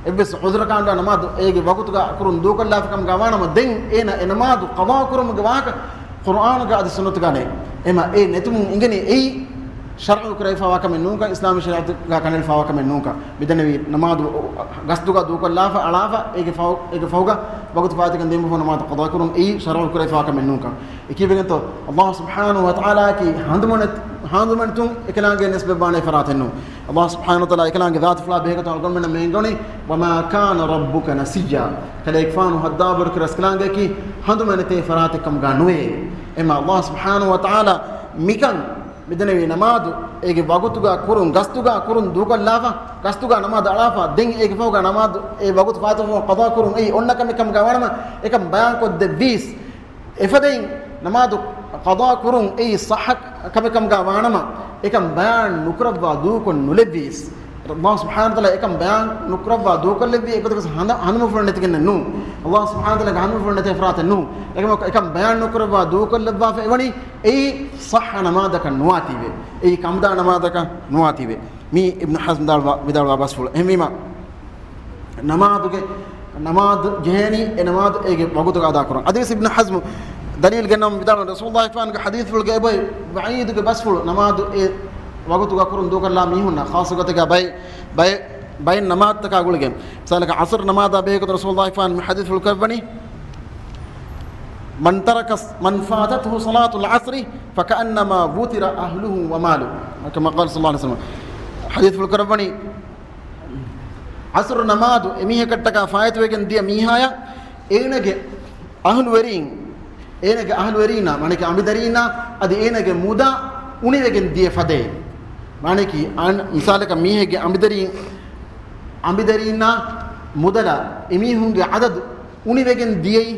އެއްވެސް ޢުޛުރަކާންޑާ ނަމާދު އޭގެ ވަގުތުގަ ކުރުން ދޫކޮށްލާފަ ކަމުގަ ވާނަމަ، ދެން އޭނާ އެ ނަމާދު ޤަޟާ ކުރުމުގެ ވާހަކަ ޤުރްއާނުގަ އަދި ސުންނަތުގަ ނެތް. އެމަ އެ ނެތުމުން އިނގެނީ އެއީ ޝަރުޢު ކުރެވިފަވާ ކަމެއް ނޫންކަން، އިސްލާމީ ޝަރީޢަތުގަ ކަނޑައެޅިފަވާ ކަމެއް ނޫންކަން. މިދެންނެވީ ނަމާދު ގަސްތުގަ ދޫކޮށްލާފަ އަޅާފަ އޭގެ ފަހު-، އޭގެ ފަހުގަ ވަގުތު ފާއިތުވެގެން ދިޔުމަށްފަހު ނަމާދު ޤަޟާ ކުރުން އެއީ ޝަރުޢު ކުރެވިފަވާ ކަމެއް ނޫންކަން. އެކީވެގެންތޯ ﷲ ސުބްޙާނަހޫ ވަތަޢާލާއަކީ ހަނދުމަނެ-، ހަނދުމަނެތުން އެކަލާނގެ ނިސްބަތްވާނޭ ފަރާތެއް ނޫން. ﷲ ސުބްޙާނަހޫ ވަތަޢާލާ އެކަލާނގެ ޛާތުފުޅާ ބެހޭގޮތުން އަޅުގަނޑުމެންނަށް މި އެނގުނީ، "وما كان ربك نسيا." ކަލޭގެފާނު ހައްދާބަރުކި ރަސްކަލާނގެއަކީ ހަނދުމަނެތޭ ފަރާތެއް ކަމުގަ ނުވޭ. އެމަ ﷲ ސުބްޙާނަހޫ ވަތަޢާލާ މިކަން މިދެންނެވީ ނަމާދު އޭގެ ވަގުތުގަ ކުރުން ގަސްތުގަ ކުރުން ދޫކޮށްލާފަ، ގަސްތުގަ ނަމާދު އަޅާފަ، ދެން އޭގެ ފަހުގަ ނަމާދު އެ ވަގުތު ފާއިތުވުމަށް ޤަޟާ ކުރުން އެއީ އޮންނަ ކަމެއް ކަމުގަ ވާނަމަ، އެކަން ބަޔާން ކޮށްދެއްވީސް. އެފަދައިން ނަމާދު ޤަޟާ ކުރުން އެއީ ޞައްޙަ ކަމެއް ކަމުގަ ވާނަމަ، އެކަން ބަޔާން ނުކުރައްވާ ދޫކޮށް ނުލެއްވީސް. ﷲ ސުބްޙާނަހޫ ވަތަޢާލާ އެކަން ބަޔާން ނުކުރައްވާ ދޫކޮށްލެއްވީ އެގޮތަކަށް ހަނދ-، ހަނދުމަފުޅު ނެތިގެންނެއް ނޫން. ﷲ ސުބްޙާނަހޫ ވަތަޢާލާގެ ހަނދުމަފުޅު ނެތޭ ފަރާތެއް ނޫން. އެކަމަކު އެކަން ބަޔާން ނުކުރައްވާ ދޫކޮށްލައްވާފަ އެވަނީ އެއީ ޞައްޙަ ނަމާދަކަށް ނުވާތީވެ. އެއީ ކަމުދާ ނަމާދަކަށް ނުވާތީވެ. މީ އިބްނު ޙަޒްމް ދާޅުވާ-، ވިދާޅުވާ ބަސްފުޅު. އެހެންވީމަ، ނަމާދުގެ، ނަމާދު ޖެހޭނީ އެ ނަމާދު އޭގެ ވަގުތުގަ އަދާކުރަން. އަދިވެސް އިބްނު ޙަޒްމު ދަލީލް ގެންނަވަން ވިދާޅުވަނީ، ރަސޫލުﷲ ފާންގެ ޙަދީޘްފުޅުގަ އެބައޮތް ވަޢީދުގެ ބަސްފުޅު، ނަމާދު އެ ވަގުތުގަ ކުރުން ދޫކޮށްލާ މީހުންނަށް، ޚާއްޞަ ގޮތެއްގަ ބައެއް، ބައެއް، ބައެއް ނަމާދުތަކާ ގުޅިގެން. މިސާލަކަށް ޢަޞްރު ނަމާދާ ބެހޭގޮތުން ރަސޫލުﷲ ފާން މި ޙަދީޘްފުޅު ކުރައްވަނީ، "من ترك، من فاتته صلاة العصر فكأنما وتر أهله وماله." كما قال صلى الله عليه وسلم. ޙަދީޘްފުޅު ކުރައްވަނީ، ޢަޞްރު ނަމާދު އެމީހަކަށްޓަކާ ފާއިތުވެގެން ދިޔަ މީހާޔަށް އޭނަގެ އަހުލުވެރީން، އޭނަގެ އަހުލުވެރީންނާ، މާނައަކީ އަނބިދަރީންނާ، އަދި އޭނަގެ މުދާ އުނިވެގެން ދިޔަ ފަދައިން. މާނައަކީ އަން-، މިސާލަކަށް މީހެއްގެ އަނބިދަރީން، އަނބިދަރީންނާ މުދަލާ އެމީހުންގެ އަދަދު އުނިވެގެން ދިޔައީ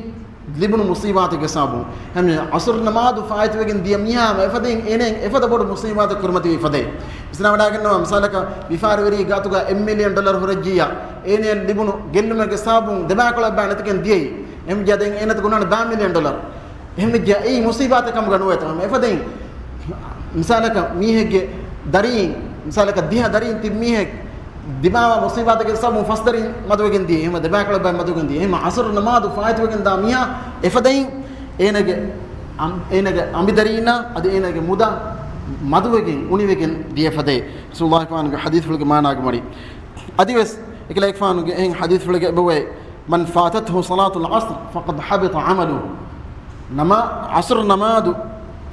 ލިބުނު މުޞީބާތެއްގެ ސަބަބުން. ހަމަ ޢަޞްރު ނަމާދު ފާއިތުވެގެން ދިޔަ މީހާ އެފަދައިން އޭނައަށް އެފަދަ ބޮޑު މުޞީބާތެއް ކުރިމަތިވި ފަދައިން. ވިސްނާވަޑައިގަންނަވާ، މިސާލަކަށް ވިޔަފާރިވެރި ގާތުގަ އެއް މިލިއަން ޑޮލަރު ހުރެއްޖިއްޔާ، އޭނައަށް ލިބުނު ގެއްލުމެއްގެ ސަބަބުން ދެބައިކުޅަ ބައި ނެތިގެން ދިޔައީ. އެހެންވެއްޖެ ދެން އޭނައަށް ގުނަނީ ދާ މިލިއަން ޑޮލަރު. އެހެންވެއްޖެ އެއީ މުޞީބާތެއް ކަމުގަ ނުވޭތޯ. ހަމަ އެފަދައިން މިސާލަކަށް މީހެއްގެ ދަރީން، މިސާލަކަށް ދިހަ ދަރީން ތިބި މީހެއް ދިމާވާ މުޞީބާތެއްގެ ސަބަބުން ފަސް ދަރީން މަދުވެގެން ދިޔައީ. އެހެންވީމަ ދެބައިކުޅަ ބައި މަދުވެގެން ދިޔައީ. އެހެންވީމަ ޢަޞްރު ނަމާދު ފާއިތުވެގެން ދާ މީހާ އެފަދައިން އޭނަގެ އަން-، އޭނަގެ އަނބިދަރީންނާ އަދި އޭނަގެ މުދާ މަދުވެގެން އުނިވެގެން ދިޔަ ފަދައިން. ރަސޫލުﷲ ފާންގެ ޙަދީޘްފުޅުގެ މާނާގެ މަޑި. އަދިވެސް އެކަލޭގެފާނުގެ އެހެން ޙަދީޘްފުޅެއްގެ އެބައޮތް، "من فاتته صلاة العصر فقد حبط عمله." ނަމާ-، ޢަޞްރު ނަމާދު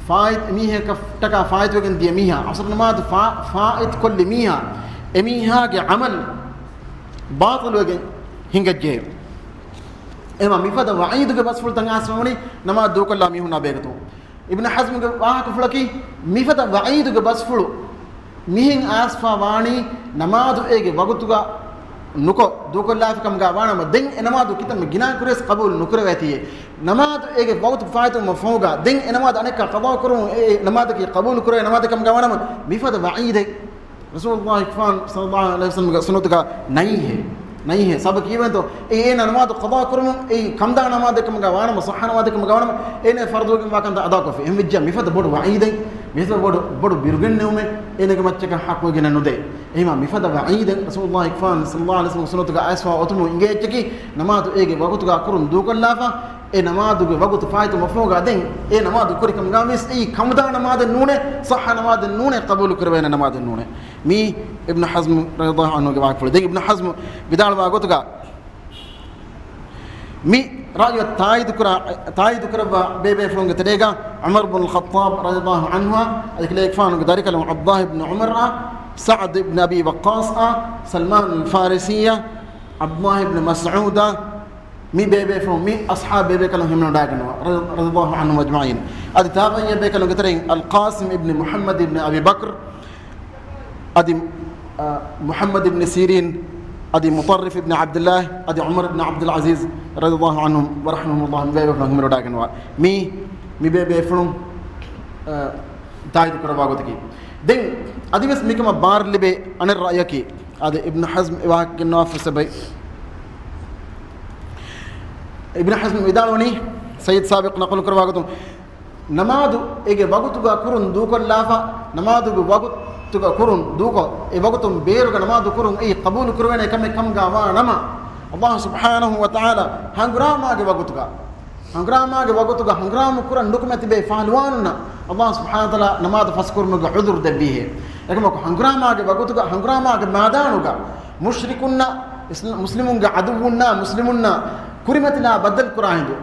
ފާއިތު، އެމީހަކަށްޓަކާ ފާއިތުވެގެން ދިޔަ މީހާ، ޢަޞްރު ނަމާދު ފާ-، ފާއިތު ކޮށްލި މީހާ، އެމީހާގެ ޢަމަލު ބާޠިލުވެގެން ހިނގައްޖެ. އެމަ މިފަދަ ވަޢީދުގެ ބަސްފުޅުތައް އައިސްފަވަނީ ނަމާދު ދޫކޮށްލާ މީހުންނާ ބެހޭގޮތުން. އިބްނު ޙަޒްމުގެ ވާހަކަފުޅަކީ، މިފަދަ ވަޢީދުގެ ބަސްފުޅު މިހެން އައިސްފަ ވާނީ، ނަމާދު އޭގެ ވަގުތުގަ ނުކޮށް ދޫކޮށްލާފިކަމުގަ ވާނަމަ، ދެން އެ ނަމާދު ކިތަންމެ ގިނަ ކުރިޔަސް ޤަބޫލު ނުކުރެވޭތީ. ނަމާދު އޭގެ ވަގުތު ފާއިތުވުމަށް ފަހުގަ، ދެން އެ ނަމާދު އަނެއްކާ ޤަޟާ ކުރުމުން އެ ނަމާދަކީ ޤަބޫލު ކުރެވޭ ނަމާދެއް ކަމުގަ ވާނަމަ، މިފަދަ ވަޢީދެއް ރަސޫލުﷲ ފާން ޞައްލަﷲ ޢަލައިހި ވަސައްލަމްގެ ސުންނަތުގަ ނައީހޭ. ނައިހޭ. ސަބަބަކީ ކީއްވެގެންތޯ؟ އެ އޭނާ ނަމާދު ޤަޟާ ކުރުމުން އެއީ ކަންދާ ނަމާދެއްކަމުގަ ވާނަމަ، ޞައްޙަ ނަމާދެއްކަމުގަ ވާނަމަ، އޭނާ ފަރުޟުވެގެންވާ ކަންތައް އަދާކޮށްފި. އެހެންވެއްޖެއްޔާ މިފަދަ ބޮޑު ވަޢީދެއް، މިފަދަ ބޮޑު، ބޮޑު ބިރުގެންނެވުމެއް އޭނާގެ މައްޗަކަށް ޙައްޤުވެގެން ނުދޭ. އެހެންވީމާ މިފަދަ ވަޢީދެއް ރަސޫލުﷲ ފާން ޞައްލަﷲ ޢަލައިހި ވަސައްލަމް ސުންނަތުގަ އައިސްފާ އޮތުމުން އިނގޭ އެއްޗަކީ، ނަމާދު އޭގެ ވަގުތުގަ ކުރުން ދޫކޮށްލާފަ، އެ ނަމާދުގެ ވަގުތު ފާއިތުވުމަށްފަހުގަ ދެން އެ ނަމާދު ކުރި ކަމުގަ ވިޔަސް އެއީ ކަންދާ ނަމާދެއް ނޫނޭ، ޞައްޙަ ނަމާދެއް ނޫނޭ، ޤަބޫލު ކުރެވޭނެ ނަމާދެއް ނޫނޭ. މީ އިބްނު ޙަޒްމު ރަޟިޔަﷲ ޢަންހުގެ ވާހަކަފުޅު. ދެން އިބްނު ޙަޒްމު ވިދާޅުވާ ގޮތުގަ، މި ރައުޔަށް ތާއީދު ކުރާ، ތާއީދު ކުރައްވާ ބޭބޭފުޅުންގެ ތެރޭގަ ޢުމަރު ބުނުލް ޚައްޠާބް ރަޟިޔަﷲ ޢަންހުއާ، އަދި ކަލޭގެފާނުގެ ދަރިކަލުން ޢަބްދުﷲ ބިން ޢުމަރުއާ، ސަޢްދު ބިން އަބީ ވައްޤާޞްއާ، ސަލްމާނުލް ފާރިސީއާ، ޢަބްދުﷲ ބިން މަސްޢޫދާ، މި ބޭބޭފުޅުން، މި އަޞްޙާބު ބޭބޭކަލުން ހިމެނިވަޑައިގަންނަވާ، ރަ-، ރަޟިޔަﷲ ޢަންހުމް އަޖްމަޢީން. އަދި ތާބިޢީން ބޭބޭކަލުންގެ ތެރެއިން އަލްޤާސިމް އިބްނު މުޙައްމަދު އިބްނު އަބީ ބަކްރު، އަދި، އަ، މުޙައްމަދު އިބްނު ސީރީން، އަދި މުޠައްރިފް އިބްނު ޢަބްދުﷲ، އަދި ޢުމަރު އިބްނު ޢަބްދުލް ޢަޒީޒް ރަޟިޔަﷲ ޢަންހުމް ވަރަޙިމަހުމުﷲ، މި ބޭބޭފުޅުން ހިމެނިވަޑައިގަންނަވާ. މި، މި ބޭބޭފުޅުން، އަ، ތާއީދު ކުރައްވާ ގޮތަކީ. ދެން އަދިވެސް މިކަމަށް ބާރު ލިބޭ އަނެއް ރައުޔަކީ، އާދެ، އިބްނު ޙަޒްމް އެ ވާހަކަ ގެންނަވާފަ ސަބައި. އިބްނު ޙަޒްމް ވިދާޅުވަނީ، ސައްޔިދު ސާބިޤް ނަޤުލު ކުރައްވާ ގޮތުން، ނަމާދު އޭގެ ވަގުތުގަ ކުރުން ދޫކޮށްލާފަ، ނަމާދުގެ ވަގުތުގަ ކުރުން ދޫކޮށް، އެ ވަގުތުން ބޭރުގަ ނަމާދު ކުރުން އެއީ ޤަބޫލު ކުރެވޭނެ ކަމެއް ކަމުގަ ވާ ނަމަ، ﷲ ސުބްޙާނަހޫ ވަތަޢާލާ ހަނގުރާމާގެ ވަގުތުގަ، ހަނގުރާމާގެ ވަގުތުގަ ހަނގުރާމަ ކުރަން ނުކުމެ ތިބޭ ފަހުލުވާނުންނަށް ﷲ ސުބްޙާނަހޫ ވަތަޢާލާ ނަމާދު ފަސްކުރުމުގެ ޢުޛުރު ދެއްވީހޭ. އެކަމަކު ހަނގުރާމާގެ ވަގުތުގަ ހަނގުރާމާގެ މައިދާނުގަ މުޝްރިކުންނަށް، އިސް-، މުސްލިމުންގެ ޢަދުއްވުންނާ މުސްލިމުންނާ ކުރިމަތިލާ ބައްދަލު ކުރާ ހިނދު،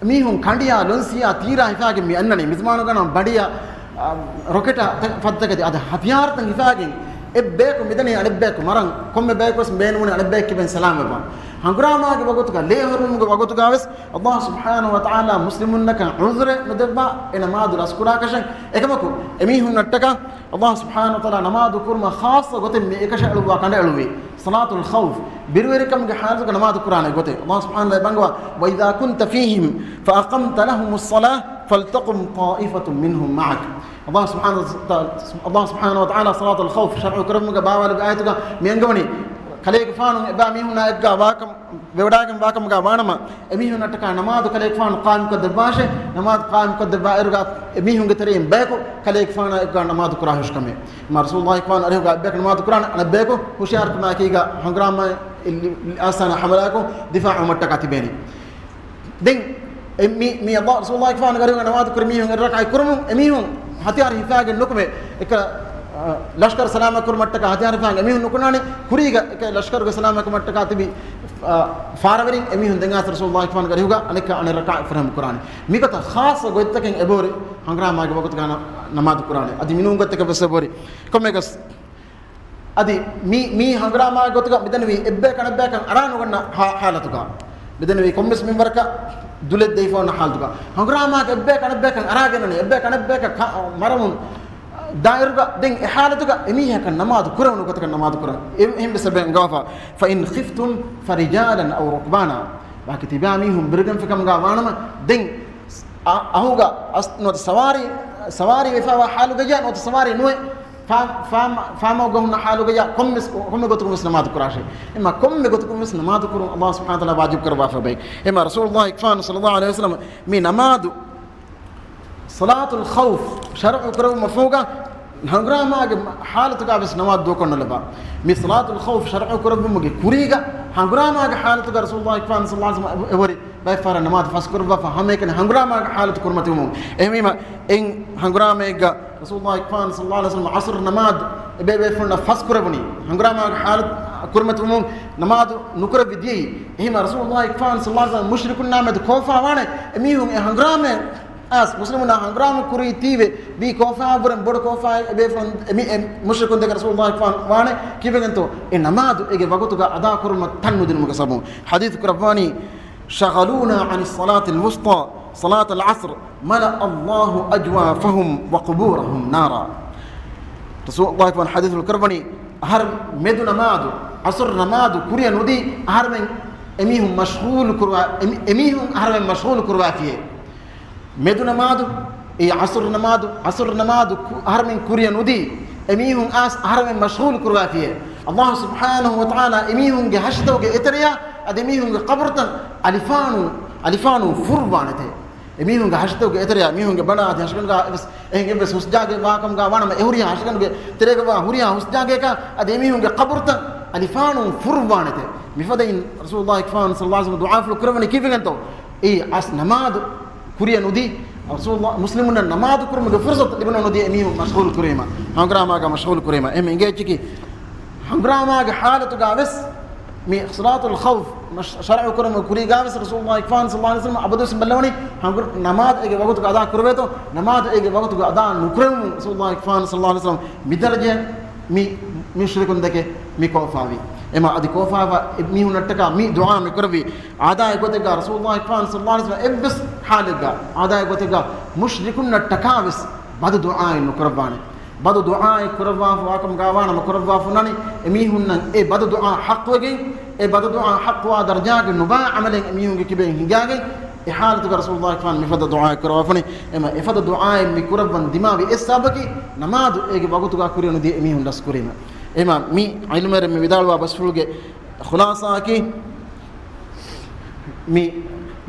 މީހުން ކަނޑިއާ ލޮންސިއާ ތީރާ ހިފާގެން މި އަންނަނީ. މިޒަމާނުގަ ނަމަ ބަނޑިއާ، އާ، ރޮކެޓާ ތަ-، ފަދަ ތަކެތި އަދި ހަތިޔާރުތައް ހިފާގެން އެއްބަޔަކު މިދަނީ އަނެއްބަޔަކު މަރަން، ކޮންމެ ބަޔަކުވެސް ބޭނުންވަނީ އަނެއްބަޔަކަށް ކިބެން ސަލާމަތްވާން. ހަނގުރާމާގެ ވަގުތުގަ ލޭ ހޮރުމުގެ ވަގުތުގަވެސް ﷲ ސުބްޙާނަހޫ ވަތަޢާލާ މުސްލިމުންނަކަށް ޢުޛުރެއް ނުދެއްވާ އެ ނަމާދު ރަސްކުރާކަށެއް. އެކަމަކު އެމީހުންނަށްޓަކާ ﷲ ސުބްޙާނަހޫ ވަތަޢާލާ ނަމާދު ކުރުމަށް ޚާއްޞަ ގޮތެއް މި އެކަށައަޅުއްވާ ކަނޑައެޅުއްވީ. ޞަލާތުލް ޚައުފް، ބިރުވެރިކަމުގެ ޙާލަތުގަ ނަމާދު ކުރާނެ ގޮތެއް. ﷲ ސުބްޙާނަހޫ ވަތަޢާލާ ބަންގަވާ، "وإذا كنت فيهم فأقمت لهم الصلاة فلتقم طائفة منهم معك." ﷲ ސުބްޙާނަހޫ ވަތަޢާލާ، ﷲ ސުބްޙާނަހޫ ވަތަޢާލާ ޞަލާތުލް ޚައުފް ޝަރްޢު ކުރެއްވުމުގެ ބާވާލުގެ އާޔަތުގަ މި އަންގަވަނީ، ކަލޭގެފާނު އެބާ މީހުންނާ އެއްގާ ވާކަމަށް ވެވަޑައިގެން ވާކަމުގަ ވާނަމަ، އެމީހުންނަށްޓަކާ ނަމާދު ކަލޭގެފާނު ޤާއިމްކޮށްދެއްވާށޭ. ނަމާދު ޤާއިމްކޮށްދެއްވާ އިރުގަ އެމީހުންގެ ތެރެއިން ބަޔަކު ކަލޭގެފާނާ އެއްގާ ނަމާދު ކުރާ ހުށިކަމެއް. މާ ރަސޫލުﷲ ފާން އަރިހުގަ އެއްބަޔަކު ނަމާދު ކުރާނެ، އަނެއްބަޔަކު ހުޝިޔާރުކަމާއެކީގަ ހަނގުރާމަ އެއްލި-، އާސާނާ ޙަމަލާއަކު ދިފާޢުވުމަށްޓަކާ ތިބޭނީ. ދެން އެ މި-، މި ﷲ ރަސޫލުﷲ ފާން އަރިހުގަ ނަމާދު ކުރި މީހުން އެއްރަކާތް ކުރުމުން އެމީހުން ހަތިޔާރު ހިފާގެން ނުކުމެ އެކަ، އަ، ލަޝްކަރު ސަލާމަތް ކުރުމަށްޓަކާ ހަތިޔާރު ހިފާގެން އެމީހުން ނުކުންނާނެ. ކުރީގަ އެކަ ލަޝްކަރުގެ ސަލާމަތް ކުރުމަށްޓަކާ ތިބި، އަ، ފާރަވެރިން އެމީހުން ދެން އާސް ރަސޫލުﷲ ފާންގެ އަރިހުގަ އަނެއްކާ އަނެއް ރަކާތް ފުރަހަމަ ކުރާނެ. މިގޮތަށް ޚާއްޞަ ގޮތްތަކެއް އެބަހުރި ހަނގުރާމާގެ ވަގުތުގަ ނަ-، ނަމާދު ކުރާނެ. އަދި މިނޫން ގޮތްތަކެއް ވެސް އެބަހުރި. ކޮންމެއަކަސް އަދި މި، މީ ހަނގުރާމާގެ ގޮތުގަ މިދެންނެވީ އެއްބަޔަކު އަނެއްބަޔަކަށް އަރާނުގަންނަ ހާ-، ހާލަތުގަ. މިދެންނެވީ ކޮންމެސް މިންވަރަކަށް ދުލެއް ދެވިފަ އޮންނަ ހާލަތުގަ. ހަނގުރާމާގެ އެއްބަޔަކު އަނެއްބަޔަކަށް އަރާގެންނަނީ، އެއްބަޔަކު އަނެއްބަޔަކަށް ކަ-، މަރަމުން ދާއިރުގަ ދެން އެ ހާލަތުގަ އެމީހަކަށް ނަމާދު ކުރެވުނު ގޮތަކަށް ނަމާދު ކުރަން. އެ-، އެހެން ވެސް އެބަ އަންގަވާފަ. "فإن خفتم فرجالا أو ركبانا." ވާކި ތިބާ މީހުން ބިރުގެންފިކަމުގަ ވާނަމަ ދެން އަ-، އަހުގަ އަސް-، ނުވަތަ ސަވާރީ، ސަވާރީ ވެފަވާ ހާލުގަޔާ ނުވަތަ ސަވާރީ ނުވެ ފާ-، ފާ-، ފާމަ ގޮހުން ހާލުގަޔާ ކޮންމެސް، ކޮންމެ ގޮތަކުން ވެސް ނަމާދު ކުރާށޭ. އެމަ ކޮންމެ ގޮތަކުން ވެސް ނަމާދު ކުރުން ﷲ ސުބްޙާނަހޫ ވަތަޢާލާ ވާޖިބު ކުރައްވާފަ ބައި. އެމަ ރަސޫލުﷲ އިކްފާނު ޞައްލަﷲ ޢަލައިހި ވަސައްލަމަ މި ނަމާދު ޞަލާތުލް ޚައުފް ޝަރުޢު ކުރެއްވުމަށް ފަހުގަ ހަނގުރާމާގެ ހާލަތުގަ ވެސް ނަމާދު ދޫކޮށް ނުލަބާ. މި ޞަލާތުލް ޚައުފް ޝަރުޢު ކުރެއްވުމުގެ ކުރީގަ ހަނގުރާމާގެ ހާލަތުގަ ރަސޫލުﷲ އިކްފާން ޞައްލަﷲ ޢަލައިހި ވަސައްލަމަ އެވަރި ބައެއް ފަހަރަށް ނަމާދު ފަސްކުރައްވާފަ ހަމައެކަނި ހަނގުރާމާގެ ހާލަތު ކުރިމަތިވުމުން. އެހެންވީމަ އެއް ހަނގުރާމައެއްގަ ރަސޫލުﷲ އިކްފާން ޞައްލަﷲ ޢަލައިހި ވަސައްލަމަ ޢަޞްރު ނަމާދު އެބޭބޭފުޅުންނަށް ފަސްކުރެވުނީ ހަނގުރާމާގެ ހާލަތު ކުރިމަތިވުމުން ނަމާދު ނުކުރެއްވި ދިޔައީ. އެހެންވީމަ ރަސޫލުﷲ އިކްފާން ޞައްލަﷲ ޢަލައިހި ވަސައްލަމަ މުޝްރިކުންނާ މެދު ކޯފާވާނެ އެމީހުން އެ ހަނގުރާމަ އަސް މުސްލިމުންނާ ހަނގުރާމަ ކުރީ ތީވެ ބީ ކޯފާ ބުރެން ބޮޑު ކޯފާއެއް އެބޭފުޅުން އެ މި-، އެ މުޝްރިކުން ދެކެ ރަސޫލުﷲ އިކްފާން ވާނެ ކިބެގެންތޯ އެ ނަމާދު އޭގެ ވަގުތުގަ އަދާ ކުރުމަށް ތަން ނުދިނުމުގެ ސަބަބުން. ޙަދީޘް ކުރައްވާނީ، "شغلونا عن الصلاة الوسطى صلاة العصر ملأ الله أجوافهم وقبورهم نارا." ރަސޫލުﷲ އިކްފާން ޙަދީޘް ކުރައްވަނީ، އަހަރު މެދު ނަމާދު، ޢަޞްރު ނަމާދު ކުރިއަށް ނުދީ އަހަރުމެން އެމީހުން މަޝްޣޫލު ކުރުވާ، އެމީ-، އެމީހުން އަހަރުމެން މަޝްޣޫލު ކުރުވާފިޔޭ. މެދު ނަމާދު، އެ ޢަޞްރު ނަމާދު، ޢަޞްރު ނަމާދު ކު-، އަހަރުމެން ކުރިއަށް ނުދީ، އެމީހުން އައިސް އަހަރުމެން މަޝްޣޫލު ކުރުވާފިޔޭ. ﷲ ސުބްޙާނަހޫ ވަތަޢާލާ އެމީހުންގެ ހަށިތަކުގެ އެތެރެޔާ އަދި އެމީހުންގެ ޤަބުރުތައް އަލިފާނު، އަލިފާނު ފުރުއްވާނެތޭ. އެމީހުންގެ ހަށިތަކުގެ އެތެރެޔާ މީހުންގެ ބަނޑާ އަދި ހަށިގަނޑުގަ އެވެސް އެހެން އެއްވެސް ހުސްޖާގައެއް ވާކަމުގަ ވާނަމަ، އެ ހުރިހާ ހަށިގަނޑުގެ ތެރޭގަ ވާ ހުރިހާ ހުސްޖާގަޔަކަށް އަދި އެމީހުންގެ ޤަބުރުތައް އަލިފާނު ފުރުއްވާނެތޭ. މިފަދައިން ރަސޫލުﷲ ފާން ޞައްލަﷲ ޢަލައިހި ވަސައްލަމަ ދުޢާފުޅު ކުރެވެނީ ކީއްވެގެންތޯ؟ އެއީ އަސް ނަމާދު ކުރިޔަށް ނުދީ، ރަސޫލުﷲ، މުސްލިމުންނަށް ނަމާދު ކުރުމުގެ ފުރުޞަތު ލިބުނަ ނުދީ އެމީހުން މަޝްޣޫލު ކުރީމަ، ހަނގުރާމާގަ މަޝްޣޫލު ކުރީމަ. އެހެން އިނގޭ އެއްޗަކީ، ހަނގުރާމާގެ ޙާލަތުގަ ވެސް މި ޞަލާތުލް ޚައުފް ޝަރްޢު ކުރުމުގެ ކުރީގަ ވެސް ރަސޫލުﷲ ފާން ޞައްލަﷲ ޢަލައިހި ވަސައްލަމަ އަބަދުވެސް ބައްލަވަނީ ހަނގުރ-، ނަމާދު އޭގެ ވަގުތުގަ އަދާ ކުރެވޭތޯ، ނަމާދު އޭގެ ވަގުތުގަ އަދާ ނުކުރެވުމުން ރަސޫލުﷲ ފާން ޞައްލަﷲ ޢަލައިހި ވަސައްލަމަ މި ދަރަޖައަށް މި މުޝްރިކުން ދެކެ މި ކޯފާވީ. އެމަ އަދި ކޯފާވާ އެ މީހުންނަށްޓަކާ މި ދުޢާ މި ކުރެއްވީ. އާދައިގެ ގޮތެއްގަ ރަސޫލުﷲ ފާން ޞައްލަﷲ ޢަލައިހި ވަސައްލަމަ އެއްވެސް ޙާލެއްގަ، އާދައިގެ ގޮތެއްގަ މުޝްރިކުންނަށްޓަކާ ވެސް ބަދު ދުޢާއެއް ނުކުރައްވާނެ. ބަދު ދުޢާއެއް ކުރައްވާފަ ވާކަމުގަ ވާނަމަ ކުރައްވާފަ ނަނީ، އެމީހުންނަށް އެ ބަދު ދުޢާ ޙައްޤުވެގެން، އެ ބަދު ދުޢާ ޙައްޤުވާ ދަރަޖާގެ ނުބާ ޢަމަލެއް އެމީހުންގެ ކިބައިން ހިނގާގެން، އެ ޙާލަތުގަ ރަސޫލުﷲ ފާން މިފަދަ ދުޢާއެއް ކުރައްވާފަނީ. އެމަ އެފަދަ ދުޢާއެއް މި ކުރައްވަން ދިމާވި އެއް ސަބަބަކީ، ނަމާދު އޭގެ ވަގުތުގަ ކުރިޔަށް ނުދީ އެމީހުން ރަސްކުރީމަ. އެމަ މި ޢިލްމުވެރިން މި ވިދާޅުވާ ބަސްފުޅުގެ ޚުލާޞާއަކީ، މި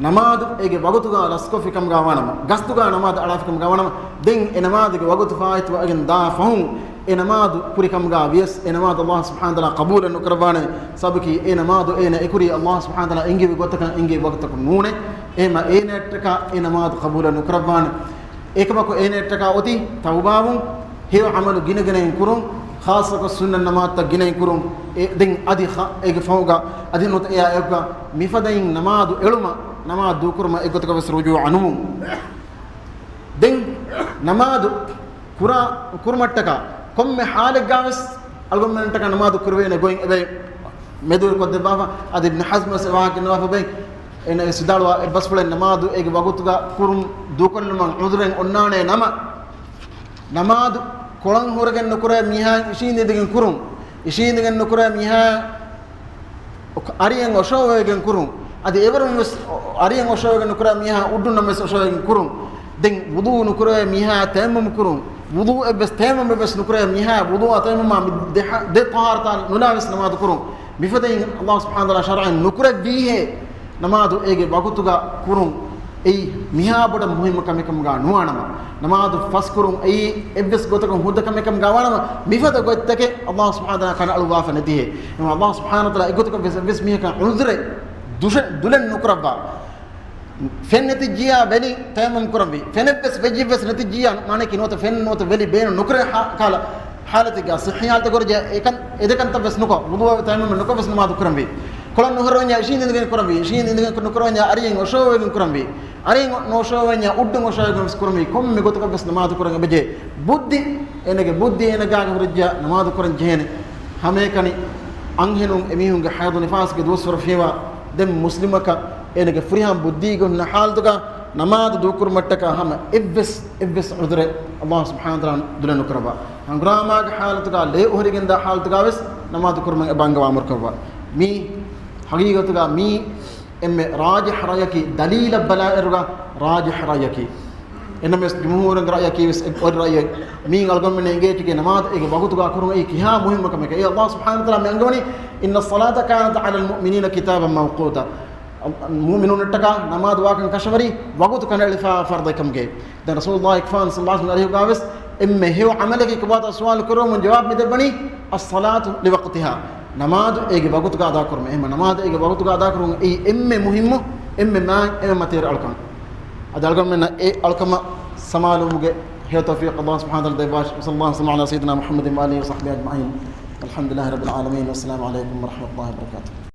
ނަމާދު އޭގެ ވަގުތުގަ ރަސްކޮށްފި ކަމުގަ ވާނަމަ، ގަސްތުގަ ނަމާދު އަޅާފި ކަމުގަ ވާނަމަ، ދެން އެ ނަމާދުގެ ވަގުތު ފާއިތުވެގެން ދާ ފަހުން އެ ނަމާދު ކުރި ކަމުގަ ވިޔަސް، އެ ނަމާދު ﷲ ސުބްޙާނަހޫ ވަތަޢާލާ ޤަބޫލެއް ނުކުރައްވާނެ. ސަބަބަކީ އެ ނަމާދު އޭނަ އެކުރީ ﷲ ސުބްޙާނަހޫ ވަތަޢާލާ އެންގެވި ގޮތަކަށް އެންގެވި ވަގުތަކު ނޫނޭ. އެހެމަ އޭނައަށްޓަކާ އެ ނަމާދު ޤަބޫލެއް ނުކުރައްވާނެ. އެކަމަކު އޭނައަށްޓަކާ އޮތީ ތައުބާވުން، ހެޔޮ ޢަމަލު ގިނަގިނައިން ކުރުން، ޚާއްޞަކޮށް ސުންނަތް ނަމާދުތައް ގިނައިން ކުރުން. އެ، ދެން އަދި ޚާ-، އޭގެ ފަހުގަ އަދި ނުވަތަ އެއާ އެކުގަ މިފަދައިން ނަމާދު އެޅުމަށް، ނަމާދު ދޫކުރުމަށް އެއްގޮތަކަށް ވެސް ރުޖޫޢަ ނުވުން. ދެން ނަމާދު ކުރާ، ކުރުމަށްޓަކާ ކޮންމެ ޙާލެއްގަ ވެސް އަޅުގަނޑުމެންނަށްޓަކާ ނަމާދު ކުރެވޭނެ ގޮތް އެބައި މެދުވެރިކޮށްދެއްވާފަ. އަދި އިބްނު ޙަޒްމް ވެސް ވާހަކަ ދެންނަވާފަ ބެ. އޭނަ ވެސް ވިދާޅުވާ އެއްބަސްފުޅެއް ނަމާދު އޭގެ ވަގުތުގަ ކުރުން ދޫކޮށްލުމަށް ޢުޛުރެއް އޮންނާނޭ ނަމަ، ނަމާދު ކޮޅަށް ހުރެގެން ނުކުރޭ މީހާ އިށީނދެގެން ކުރުން. އިށީނދެގެން ނުކުރޭ މީހާ އަރިއެއް އޮށޯވެގެން ކުރުން. އަދި އެވަރުން ވެސް އަރިއެއް އޮށޯވެގެން ނުކުރޭ މީހާ އުޑުންނަށް ވެސް އޮށޯވެގެން ކުރުން. ދެން ވުޟޫ ނުކުރޭ މީހާ ތަޔައްމަމް ކުރުން. ވުޟޫއެއް ވެސް ތަޔައްމަމް ވެސް ނުކުރޭ މީހާ ވުޟޫއާ ތަޔައްމަމާ މި ދެ ހަ-، ދެ ޠަހާރަތާ ނުލާ ވެސް ނަމާދު ކުރުން. މިފަދައިން ﷲ ސުބްޙާނަހޫ ވަތަޢާލާ ޝަރްޢަން ނުކުރެއްވީހޭ ނަމާދު އޭގެ ވަގުތުގަ ކުރުން. އެއީ މިހާ ބޮޑަށް މުހިއްމު ކަމެއް ކަމުގަ ނުވާނަމަ، ނަމާދު ފަސްކުރުން އެއީ އެއްވެސް ގޮތަކުން ހުއްދަ ކަމެއް ކަމުގަ ވާނަމަ، މިފަދަ ގޮތްތަކެއް ﷲ ސުބްޙާނަހޫ ވަތަޢާލާ ކަނޑައަޅުއްވާފަ ނެތިހޭ. އެހެން ﷲ ސުބްޙާނަހޫ ވަތަޢާލާ އެއްގޮތަކަށް ވެސް އެއްވެސް މީހަކަށް ޢުޛުރެއް ދުށެ-، ދުލެއް ނުކުރައްވާ. ފެން ނެތިއްޖިއްޔާ ވެލި ތަޔައްމަމް ކުރަންވީ. ފެނެއްވެސް ވެއްޖިއްޔާ ވެސް ނެތިއްޖިއްޔާ މާނައަކީ ނުވަތަ ފެން ނުވަތަ ވެލި ބޭނުން ނުކުރޭ ހާ-، ކާލަ ޙާލަތެއްގަ ޞިއްޙީ ޙާލަތެއް ކުރެއްޖެ އެކަން އެދެކަންތައް ވެސް ނުކޮށް، ވުޟޫއާ ތަޔައްމަމް ނުކޮށް ވެސް ނަމާދު ކުރަންވީ. ކޮޅަށް ނުހުރެވެންޏާ އިށީނދެގެން ކުރަންވީ. އިށީނދެގެން ނުކުރެވެންޏާ އަރިއެއް އޮށޯވެގެން ކުރަންވީ. އަރިއެއް ނޯށޯވެންޏާ އުޑުން އޮށޯވެގެން ވެސް ކުރަންވީ. ކޮންމެ ގޮތަކަށް ވެސް ނަމާދު ކުރަން އެބަޖެހޭ. ބުއްދި، އޭނަގެ ބުއްދި އޭނަ ގާގަ ހުރެއްޖެއްޔާ ނަމާދު ކުރަން ޖެހޭނެ. ހަމައެކަނި އަންހެނުން އެމީހުންގެ ޙައިޟު ނިފާސްގެ ދުވަސްވަރު ފިޔަވާ ދެން މުސްލިމަކަށް އޭނަގެ ފުރިހަމަ ބުއްދީގަ ހުންނަ ޙާލަތުގަ ނަމާދު ދޫކުރުމަށްޓަކާ ހަމަ އެއްވެސް، އެއްވެސް ޢުޛުރެއް ﷲ ސުބްޙާނަހޫ ވަތަޢާލާ ދުލެއް ނުކުރައްވާ. ހަނގުރާމާގެ ޙާލަތުގަ ލޭ އޮހޮރިގެންދާ ޙާލަތުގަ ވެސް ނަމާދު ކުރުމަށް އެބަ އަންގަވާ އަމުރުކުރައްވާ. މީ ޙަޤީޤަތުގަ މީ އެންމެ ރާޖިޙް ރައްޔަކީ، ދަލީލަށް ބަލާއިރުގަ ރާޖިޙް ރައްޔަކީ. އެންނަމަވެސް ޖުމްހޫރުންގެ ރައްޔަކީ ވެސް އެއް އޮތް ރައްޔެއް. މީން އަޅުގަނޑުމެން އެނގޭ އެއްޗެކޭ ނަމާދު އޭގެ ވަގުތުގަ ކުރުން އެއީ ކިހާ މުހިއްމު ކަމެކޭ. އެއީ ﷲ ސުބްޙާނަހޫ ވަތަޢާލާ މި އަންގަވަނީ، إن الصلاة كانت على المؤمنين كتابا موقوتا. މުއުމިނުންނަށްޓަކާ ނަމާދު ވާކަން ކަށަވަރީ ވަގުތު ކަނޑައެޅިފަ ފަރުޟެއް ކަމުގައި. ދެން ރަސޫލުﷲ އިކްފާން ޞައްލަﷲ ޢަލައިހި ވަސައްލަމަ އަރިހުގަ ވެސް އެންމެ ހެޔޮ ޢަމަލެކޭ ކިބާތަ ސުވާލު ކުރުމުން ޖަވާބު މި ދެއްވަނީ، الصلاة لوقتها. ނަމާދު އޭގެ ވަގުތުގަ އަދާ ކުރުމެއް. އެހެން ނަމާދު އޭގެ ވަގުތުގަ އަދާ ކުރުން އެއީ އެންމެ މުހިއްމު، އެންމެ މާތް، އެންމެ މަތިވެރި އަޅުކަން. އަދި އަޅުގަނޑުމެންނަށް އެ އަޅުކަމަށް ސަމާލުވުމުގެ ހެޔޮ ތައުފީޤު ﷲ ސުބްޙާނަހޫ ވަތަޢާލާ ދެއްވާށި. وصلى الله وسلم على سيدنا محمد وآله وصحبه أجمعين. والحمد لله رب العالمين. والسلام عليكم ورحمة الله وبركاته.